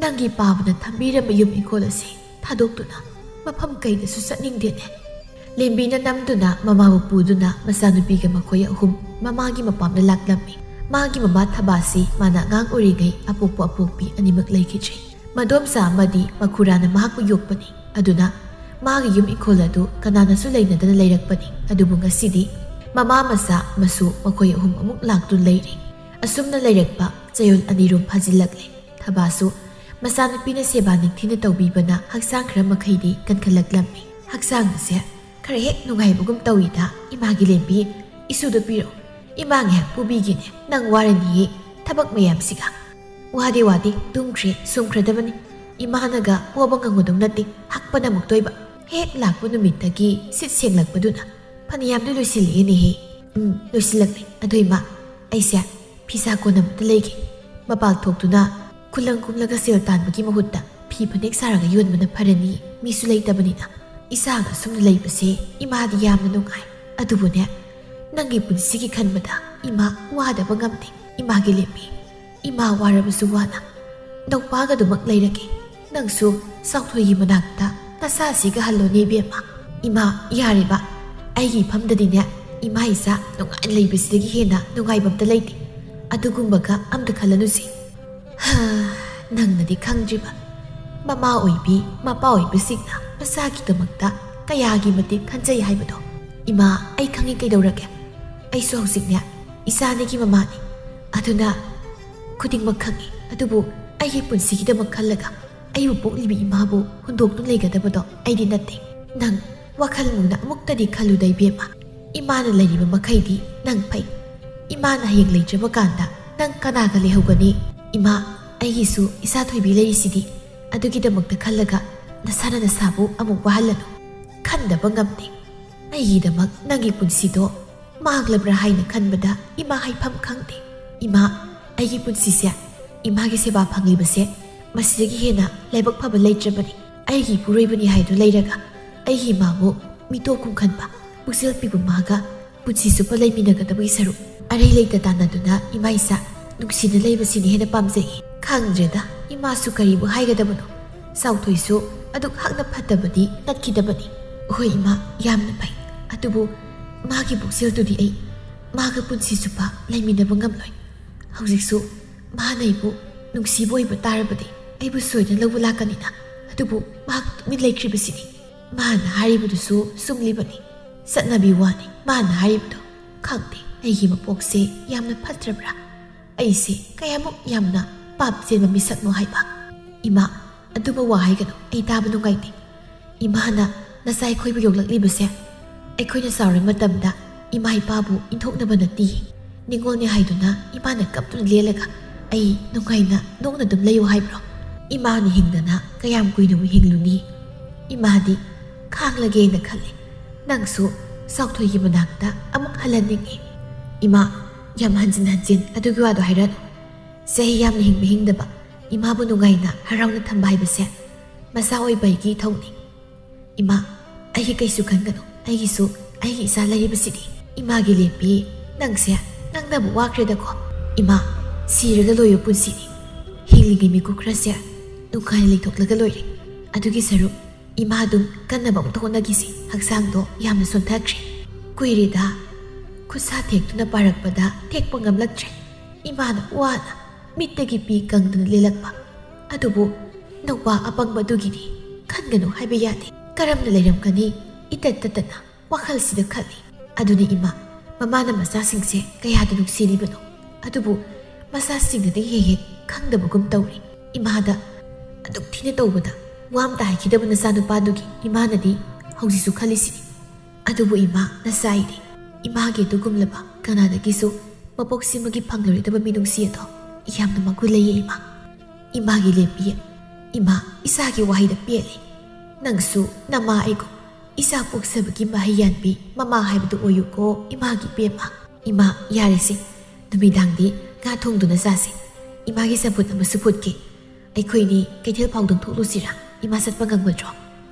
ꯅꯪꯒꯤ ꯄꯥꯕꯅ ꯊꯝꯕꯤꯔꯝꯕ ꯌꯨꯝ ꯏꯪꯈꯣꯜ ꯑꯁꯤ ꯊꯥꯗꯣꯛꯇꯨꯅ ꯃꯐꯝ ꯀꯩꯗꯁꯨ ꯆꯠꯅꯤꯡꯗꯦꯅꯦ꯫ ꯂꯦꯝꯕꯤꯅ ꯅꯝꯗꯨꯅ ꯃꯃꯥꯕꯨ ꯄꯨꯗꯨꯅ ꯃꯆꯥꯅꯨꯄꯤꯒ ꯃꯈꯣꯏ ꯑꯍꯨꯝ ꯃꯃꯥꯒꯤ ꯃꯄꯥꯝꯗ ꯂꯥꯛꯂꯝꯃꯤ꯫ ꯃꯥꯒꯤ ꯃꯃꯥ ꯊꯕꯥꯁꯤ ꯃꯥꯅ ꯑꯉꯥꯡ ꯑꯣꯏꯔꯤꯉꯩ ꯑꯄꯣꯛꯄ ꯑꯄꯣꯛꯄꯤ ꯑꯅꯤꯃꯛ ꯂꯩꯈꯤꯗ꯭ꯔꯦ꯫ ꯃꯗꯣꯝꯆꯥ ꯑꯃꯗꯤ ꯃꯈꯨꯔꯥꯅ ꯃꯍꯥꯛꯄꯨ ꯌꯣꯛꯄꯅꯤ꯫ ꯑꯗꯨꯅ ꯃꯥꯒꯤ ꯌꯨꯝ ꯏꯪꯈꯣꯜ ꯑꯗꯨ ꯀꯅꯥꯅꯁꯨ ꯂꯩꯅꯗꯅ ꯂꯩꯔꯛꯄꯅꯤ꯫ ꯑꯗꯨꯕꯨ ꯉꯁꯤꯗꯤ ꯃꯃꯥ ꯃꯆꯥ ꯃꯁꯨ ꯃꯈꯣꯏ ꯑꯍꯨꯝ ꯑꯃꯨꯛ ꯂꯥꯛꯇꯨꯅ ꯂꯩꯔꯦ꯫ ꯑꯁꯨꯝꯅ ꯂꯩꯔꯛꯄ ꯆꯌꯣꯜ ꯑꯅꯤꯔꯣꯝ ꯐꯥꯖꯤꯜꯂꯛꯂꯦ꯫ ꯊꯕꯥꯁꯨ ꯃꯆꯥꯅꯨꯄꯤꯅ ꯁꯦꯕꯥ ꯅꯤꯡꯊꯤꯅ ꯇꯧꯕꯤꯕꯅ ꯍꯛꯆꯥꯡ ꯈꯔ ꯃꯈꯩꯗꯤ ꯀꯟꯈꯠꯂꯛꯂꯝꯃꯤ꯫ ꯍꯛꯆꯥꯡ ꯑꯁꯦ ꯈꯔ ꯍꯦꯛ ꯅꯨꯡꯉꯥꯏꯕꯒꯨꯝ ꯇꯧꯏꯗ꯫ ꯏꯃꯥꯒꯤ ꯂꯦꯝꯕꯤ, ꯏꯁꯨꯗꯨ ꯄꯤꯔꯛꯎ꯫ ꯏꯃꯥ ꯉꯥꯏꯍꯥꯛ ꯄꯨꯕꯤꯒꯦꯅꯦ꯫ ꯅꯪ ꯋꯥꯔꯅꯤꯌꯦ ꯊꯕꯛ ꯃꯌꯥꯝꯁꯤꯒ꯫ ꯋꯥꯗꯦ ꯋꯥꯗꯦ, ꯇꯨꯝꯈ꯭ꯔꯦ, ꯁꯨꯝꯈ꯭ꯔꯗꯕꯅꯤ꯫ ꯏꯃꯥꯅꯒ ꯄꯣꯕ ꯉꯝꯒꯗꯧ ꯅꯠꯇꯦ, ꯍꯛꯄꯅ ꯑꯃꯨꯛꯇꯣꯏꯕ꯫ ꯍꯦꯛ ꯂꯥꯛꯄ ꯅꯨꯃꯤꯠꯇꯒꯤ ꯁꯤꯠ ꯁꯦꯡꯂꯛꯄꯗꯨꯅ ꯐꯅꯌꯥꯝꯗꯤ ꯂꯣꯏꯁꯤꯜꯂꯛꯑꯦꯅꯦꯍꯦ꯫ ꯎꯝ, ꯂꯣꯏꯁꯤꯜꯂꯛꯂꯦ꯫ ꯑꯗꯣ ꯏꯃꯥ, ꯑꯩꯁꯦ ꯐꯤꯁꯥ ꯀꯣꯟ ꯑꯃꯇ ꯂꯩꯒꯦ꯫ ꯃꯄꯥꯟ ꯊꯣꯛꯇꯨꯅ ꯈꯨꯂꯪ ꯀꯨꯝꯂꯒ ꯁꯦꯜ ꯇꯥꯟꯕꯒꯤ ꯃꯍꯨꯠꯇ ꯐꯤ ꯐꯅꯦꯛ ꯁꯥꯔꯒ ꯌꯣꯟꯕꯅ ꯐꯔꯅꯤ꯫ ꯃꯤꯁꯨ ꯂꯩꯇꯕꯅꯤꯅ꯫ ꯏꯆꯥꯒ ꯑꯁꯨꯝꯅ ꯂꯩꯕꯁꯦ ꯏꯃꯥꯗꯤ ꯌꯥꯝꯅ ꯅꯨꯡꯉꯥꯏ꯫ ꯑꯗꯨꯕꯨꯅꯦ, ꯅꯪꯒꯤ ꯄꯨꯟꯁꯤꯒꯤ ꯈꯟꯕꯗ ꯏꯃꯥ ꯋꯥꯗꯕ ꯉꯝꯗꯦ꯫ ꯏꯃꯥꯒꯤ ꯂꯦꯝꯕꯤ, ꯏꯃꯥ ꯋꯥꯔꯕꯁꯨ ꯋꯥꯅ ꯅꯧꯄꯥꯒꯗꯨꯃꯛ ꯂꯩꯔꯒꯦ꯫ ꯅꯪꯁꯨ ꯆꯥꯎꯊꯣꯏꯒꯤ ꯃꯅꯥꯛꯇ ꯅꯆꯥꯁꯤꯒ ꯍꯜꯂꯣꯅꯦ ꯏꯕꯦꯝꯃ꯫ ꯏꯃꯥ, ꯌꯥꯔꯦꯕ꯫ ꯑꯩꯒꯤ ꯏꯐꯝꯗꯗꯤꯅꯦ, ꯏꯃꯥ ꯏꯆꯥ ꯅꯨꯡꯉꯥꯏꯅ ꯂꯩꯕꯁꯤꯗꯒꯤ ꯍꯦꯟꯅ ꯅꯨꯡꯉꯥꯏꯕ ꯑꯝꯇ ꯂꯩꯇꯦ꯫ ꯑꯗꯨꯒꯨꯝꯕꯒ ꯑꯝꯇ ꯈꯜꯂꯅꯨꯁꯦ꯫ ꯍꯥ, ꯅꯪꯅꯗꯤ ꯈꯪꯗ꯭ꯔꯤꯕ, ꯃꯃꯥ ꯑꯣꯏꯕꯤ ꯃꯄꯥ ꯑꯣꯏꯕꯁꯤꯡꯅ ꯃꯆꯥꯒꯤꯗꯃꯛꯇ ꯀꯌꯥꯒꯤ ꯃꯇꯤꯛ ꯈꯟꯖꯩ ꯍꯥꯏꯕꯗꯣ꯫ ꯏꯃꯥ, ꯑꯩ ꯈꯪꯉꯤ꯫ ꯀꯩꯗꯧꯔꯒꯦ? ꯑꯩꯁꯨ ꯍꯧꯖꯤꯛꯅꯦ ꯏꯆꯥ ꯑꯅꯤꯒꯤ ꯃꯃꯥꯅꯤ꯫ ꯑꯗꯨꯅ ꯈꯨꯗꯤꯡꯃꯛ ꯈꯪꯉꯤ꯫ ꯑꯗꯨꯕꯨ ꯑꯩꯒꯤ ꯄꯨꯟꯁꯤꯒꯤꯗꯃꯛ ꯈꯜꯂꯒ ꯑꯩꯕꯨ ꯄꯣꯛꯂꯤꯕꯤ ꯏꯃꯥꯕꯨ ꯍꯨꯟꯗꯣꯛꯇꯨꯅ ꯂꯩꯒꯗꯕꯗꯣ ꯑꯩꯗꯤ ꯅꯠꯇꯦ꯫ ꯅꯪ ꯋꯥꯈꯜ ꯃꯨꯟꯅ ꯑꯃꯨꯛꯇꯗꯤ ꯈꯜꯂꯨꯗ, ꯏꯕꯦꯝꯃ꯫ ꯏꯃꯥꯅ ꯂꯩꯔꯤꯕ ꯃꯈꯩꯗꯤ ꯅꯪ ꯐꯩ꯫ ꯏꯃꯥꯅ ꯍꯌꯦꯡ ꯂꯩꯇ꯭ꯔꯕ ꯀꯥꯟꯗ ꯅꯪ ꯀꯅꯥꯒ ꯂꯩꯍꯧꯒꯅꯤ? ꯏꯃꯥ, ꯑꯩꯒꯤꯁꯨ ꯏꯆꯥ ꯊꯣꯏꯕꯤ ꯂꯩꯔꯤꯁꯤꯗꯤ꯫ ꯑꯗꯨꯒꯤꯗꯃꯛꯇ ꯈꯜꯂꯒ ꯅꯁꯥꯅ ꯅꯁꯥꯕꯨ ꯑꯃꯨꯛ ꯋꯥꯍꯜꯂꯅꯨ꯫ ꯈꯟꯗꯕ ꯉꯝꯗꯦ꯫ ꯑꯩꯒꯤꯗꯃꯛ ꯅꯪꯒꯤ ꯄꯨꯟꯁꯤꯗꯣ ꯃꯥꯡꯂꯕ꯭ꯔꯥ ꯍꯥꯏꯅ ꯈꯟꯕꯗ ꯏꯃꯥ ꯍꯥꯏꯐꯝ ꯈꯪꯗꯦ꯫ ꯏꯃꯥ, ꯑꯩꯒꯤ ꯄꯨꯟꯁꯤꯁꯦ ꯏꯃꯥꯒꯤ ꯁꯦꯕꯥ ꯐꯪꯂꯤꯕꯁꯦ ꯃꯁꯤꯗꯒꯤ ꯍꯦꯟꯅ ꯂꯥꯏꯕꯛ ꯐꯕ ꯂꯩꯇ꯭ꯔꯕꯅꯤ꯫ ꯑꯩꯒꯤ ꯏꯄꯨꯔꯣꯏꯕꯅꯤ ꯍꯥꯏꯗꯨ ꯂꯩꯔꯒ ꯑꯩꯒꯤ ꯏꯃꯥꯕꯨ ꯃꯤꯇꯣꯞ ꯈꯨꯝꯈꯟꯕ, ꯄꯨꯛꯆꯦꯜ ꯄꯤꯕ ꯃꯥꯒ ꯄꯨꯟꯁꯤ ꯆꯨꯞꯄ ꯂꯩꯃꯤꯟꯅꯒꯗꯕꯒꯤ ꯁꯔꯨꯛ ꯑꯔꯩ ꯂꯩꯇ ꯇꯥꯟꯅꯗꯨꯅ ꯏꯃꯥ ꯏꯆꯥ ꯅꯨꯡꯁꯤꯅ ꯂꯩꯕꯁꯤꯅ ꯍꯦꯟꯅ ꯄꯥꯝꯖꯩ꯫ ꯈꯪꯗ꯭ꯔꯦꯗ, ꯏꯃꯥꯁꯨ ꯀꯔꯤꯕꯨ ꯍꯥꯏꯒꯗꯕꯅꯣ꯫ ꯆꯥꯎꯊꯣꯏꯁꯨ ꯑꯗꯨꯛ ꯍꯛꯅ ꯐꯠꯇꯕꯗꯤ ꯅꯠꯈꯤꯗꯕꯅꯤ꯫ ꯍꯣꯏ ꯏꯃꯥ, ꯌꯥꯝꯅ ꯐꯩ꯫ ꯑꯗꯨꯕꯨ ꯃꯥꯒꯤ ꯄꯨꯛꯆꯦꯜꯗꯨꯗꯤ ꯑꯩ ꯃꯥꯒ ꯄꯨꯟꯁꯤ ꯆꯨꯞꯄ ꯂꯩꯃꯤꯟꯅꯕ ꯉꯝꯂꯣꯏ꯫ ꯍꯧꯖꯤꯛꯁꯨ ꯃꯥꯅ ꯑꯩꯕꯨ ꯅꯨꯡꯁꯤꯕ ꯑꯣꯏꯕ ꯇꯥꯔꯕꯗꯤ ꯑꯩꯕꯨ ꯁꯣꯏꯗꯅ ꯂꯧꯕ ꯂꯥꯛꯀꯅꯤꯅ꯫ ꯑꯗꯨꯕꯨ ꯃꯍꯥꯛ ꯇꯨꯃꯤꯟ ꯂꯩꯈ꯭ꯔꯤꯕꯁꯤꯗꯤ꯫ ꯃꯥꯅ ꯍꯥꯏꯔꯤꯕꯗꯨꯁꯨ ꯆꯨꯝꯂꯤꯕꯅꯤ꯫ ꯆꯠꯅꯕꯤ ꯋꯥꯅꯤ ꯃꯥꯅ ꯍꯥꯏꯔꯤꯕꯗꯣ꯫ ꯈꯪꯗꯦ, ꯑꯩꯒꯤ ꯃꯄꯣꯛꯁꯦ ꯌꯥꯝꯅ ꯐꯠꯇ꯭ꯔꯕ꯭ꯔꯥ? ꯑꯩꯁꯦ ꯀꯌꯥꯃꯨꯛ ꯌꯥꯝꯅ ꯄꯥꯞ ꯆꯦꯟꯕ ꯃꯤꯁꯛꯅꯣ ꯍꯥꯏꯕ꯫ ꯏꯃꯥ, ꯑꯗꯨꯝꯕ ꯋꯥ ꯍꯥꯏꯒꯅꯨ, ꯑꯩ ꯇꯥꯕ ꯅꯨꯡꯉꯥꯏꯇꯦ꯫ ꯏꯃꯥꯅ ꯅꯆꯥ ꯑꯩꯈꯣꯏꯕꯨ ꯌꯣꯛꯂꯛꯂꯤꯕꯁꯦ ꯑꯩꯈꯣꯏꯅ ꯆꯥꯎꯔ ꯃꯇꯝꯗ ꯏꯃꯥ ꯏꯄꯥꯕꯨ ꯏꯟꯊꯣꯛꯅꯕ ꯅꯠꯇꯦ꯫ ꯅꯤꯡꯉꯣꯜꯅꯤ ꯍꯥꯏꯗꯨꯅ ꯏꯃꯥꯅ ꯀꯞꯇꯨꯅ ꯂꯦꯜꯂꯒ ꯑꯩ ꯅꯨꯡꯉꯥꯏꯅ ꯅꯣꯛꯅ ꯑꯗꯨꯝ ꯂꯩꯌꯨ ꯍꯥꯏꯕ꯭ꯔꯣ? ꯏꯃꯥꯅ ꯍꯤꯡꯗꯅ ꯀꯌꯥꯝ ꯀꯨꯏꯅꯕꯨ ꯍꯤꯡꯂꯨꯅꯤ? ꯏꯃꯥꯗꯤ ꯈꯥꯡꯂꯒꯦꯅ ꯈꯜꯂꯦ꯫ ꯅꯪꯁꯨ ꯆꯥꯎꯊꯣꯏꯒꯤ ꯃꯅꯥꯛꯇ ꯑꯃꯨꯛ ꯍꯜꯍꯟꯅꯤꯡꯉꯤ꯫ ꯏꯃꯥ, ꯌꯥꯝ ꯍꯟꯖꯤꯟ ꯍꯟꯖꯤꯟ ꯑꯗꯨꯒꯤ ꯋꯥꯗꯣ ꯍꯥꯏꯔꯛꯑꯅꯨ꯫ ꯆꯍꯤ ꯌꯥꯝꯅ ꯍꯤꯡꯕ ꯍꯤꯡꯗꯕ, ꯏꯃꯥꯕꯨ ꯅꯨꯡꯉꯥꯏꯅ ꯍꯔꯥꯎꯅ ꯊꯝꯕ ꯍꯥꯏꯕꯁꯦ ꯃꯆꯥ ꯑꯣꯏꯕ ꯑꯩꯒꯤ ꯏꯊꯧꯅꯤ꯫ ꯏꯃꯥ, ꯑꯩꯒꯤ ꯀꯩꯁꯨ ꯈꯟꯒꯅꯨ꯫ ꯑꯩꯒꯤꯁꯨ ꯑꯩꯒꯤ ꯏꯆꯥ ꯂꯩꯔꯤꯕꯁꯤꯗꯤ꯫ ꯏꯃꯥꯒꯤ ꯂꯦꯝꯕꯤ, ꯅꯪꯁꯦ ꯉꯥꯡꯅꯕ ꯋꯥꯈ꯭ꯔꯦꯗꯀꯣ꯫ ꯏꯃꯥ, ꯁꯤꯔꯒ ꯂꯣꯏꯕ ꯄꯨꯟꯁꯤꯅꯤ꯫ ꯍꯤꯡꯂꯤꯉꯩ ꯃꯤꯀꯨꯞ ꯈꯔꯁꯦ ꯅꯨꯡꯉꯥꯏꯅ ꯂꯩꯊꯣꯛꯂꯒ ꯂꯣꯏꯔꯦ꯫ ꯑꯗꯨꯒꯤ ꯁꯔꯨꯛ ꯏꯃꯥ ꯑꯗꯨꯝ ꯀꯟꯅꯕ ꯑꯃꯨꯛꯇ ꯍꯣꯠꯅꯈꯤꯁꯤ, ꯍꯛꯆꯥꯡꯗꯣ ꯌꯥꯝꯅ ꯁꯣꯟꯊꯈ꯭ꯔꯦ꯫ ꯀꯨꯏꯔꯦꯗ, ꯈꯨꯠꯁꯥ ꯊꯦꯛꯇꯨꯅ ꯄꯥꯔꯛꯄꯗ ꯊꯦꯛꯄ ꯉꯝꯂꯛꯇ꯭ꯔꯦ꯫ ꯏꯃꯥꯅ ꯋꯥꯅ ꯃꯤꯠꯇꯒꯤ ꯄꯤ ꯀꯪꯗꯅ ꯂꯦꯜꯂꯛꯄ꯫ ꯑꯗꯨꯕꯨ ꯅꯨꯄꯥ ꯑꯄꯪꯕ ꯑꯗꯨꯒꯤꯗꯤ ꯈꯟꯒꯅꯨ ꯍꯥꯏꯕ ꯌꯥꯗꯦ꯫ ꯀꯔꯝꯅ ꯂꯩꯔꯝꯒꯅꯤ? ꯏꯇꯠ ꯇꯠꯇꯅ ꯋꯥꯈꯜꯁꯤꯗ ꯈꯜꯂꯤ꯫ ꯑꯗꯨꯅꯤ ꯏꯃꯥ, ꯃꯃꯥꯅ ꯃꯆꯥꯁꯤꯡꯁꯦ ꯀꯌꯥꯗ ꯅꯨꯡꯁꯤꯔꯤꯕꯅꯣ꯫ ꯑꯗꯨꯕꯨ ꯃꯆꯥꯁꯤꯡꯅꯗꯤ ꯍꯦꯛ ꯍꯦꯛ ꯈꯪꯗꯕꯒꯨꯝ ꯇꯧꯔꯤ꯫ ꯏꯃꯥꯗ ꯑꯗꯨꯛ ꯊꯤꯅ ꯇꯧꯕꯗ ꯋꯥ ꯑꯃꯇ ꯍꯥꯏꯈꯤꯗꯕ ꯅꯆꯥꯅꯨꯄꯥꯗꯨꯒꯤ ꯏꯃꯥꯅꯗꯤ ꯍꯧꯖꯤꯛꯁꯨ ꯈꯜꯂꯤꯁꯤꯅꯤ꯫ ꯑꯗꯨꯕꯨ ꯏꯃꯥ, ꯅꯆꯥ ꯑꯩꯗꯤ ꯏꯃꯥꯒꯤ ꯑꯗꯨꯒꯨꯝꯂꯕ ꯀꯅꯥꯗꯒꯤꯁꯨ ꯃꯄꯣꯛꯁꯤꯃꯒꯤ ꯐꯪꯂꯔꯣꯏꯗꯕ ꯃꯤꯅꯨꯡꯁꯤ ꯑꯗꯣ ꯌꯥꯝꯅ ꯃꯒꯨꯟ ꯂꯩꯌꯦ ꯏꯃꯥ꯫ ꯏꯃꯥꯒꯤ ꯂꯦꯝꯕꯤ, ꯏꯃꯥ, ꯏꯆꯥꯒꯤ ꯋꯥꯍꯩꯗ ꯄꯦꯜꯂꯤ꯫ ꯅꯪꯁꯨ ꯅꯃꯥ ꯑꯩꯒꯨꯝ ꯏꯆꯥ ꯄꯣꯛꯆꯕꯒꯤ ꯃꯍꯩ ꯌꯥꯟꯕꯤ ꯃꯃꯥ ꯍꯥꯏꯕꯗꯨ ꯑꯣꯏꯌꯨꯀꯣ ꯏꯃꯥꯒꯤ ꯄꯦꯝꯃ꯫ ꯏꯃꯥ, ꯌꯥꯔꯦꯁꯦ, ꯅꯨꯃꯤꯗꯥꯡꯗꯤ ꯉꯥ ꯊꯣꯡꯗꯨꯅ ꯆꯥꯁꯦ꯫ ꯏꯃꯥꯒꯤ ꯆꯝꯐꯨꯠ ꯑꯃꯁꯨ ꯐꯨꯠꯀꯦ꯫ ꯑꯩꯈꯣꯏꯅꯤ ꯀꯩꯊꯦꯜ ꯐꯥꯎꯗꯪ ꯊꯣꯛꯂꯨꯁꯤꯔꯥ? ꯏꯃꯥ ꯆꯠꯄ ꯉꯝꯒꯗ꯭ꯔꯣ?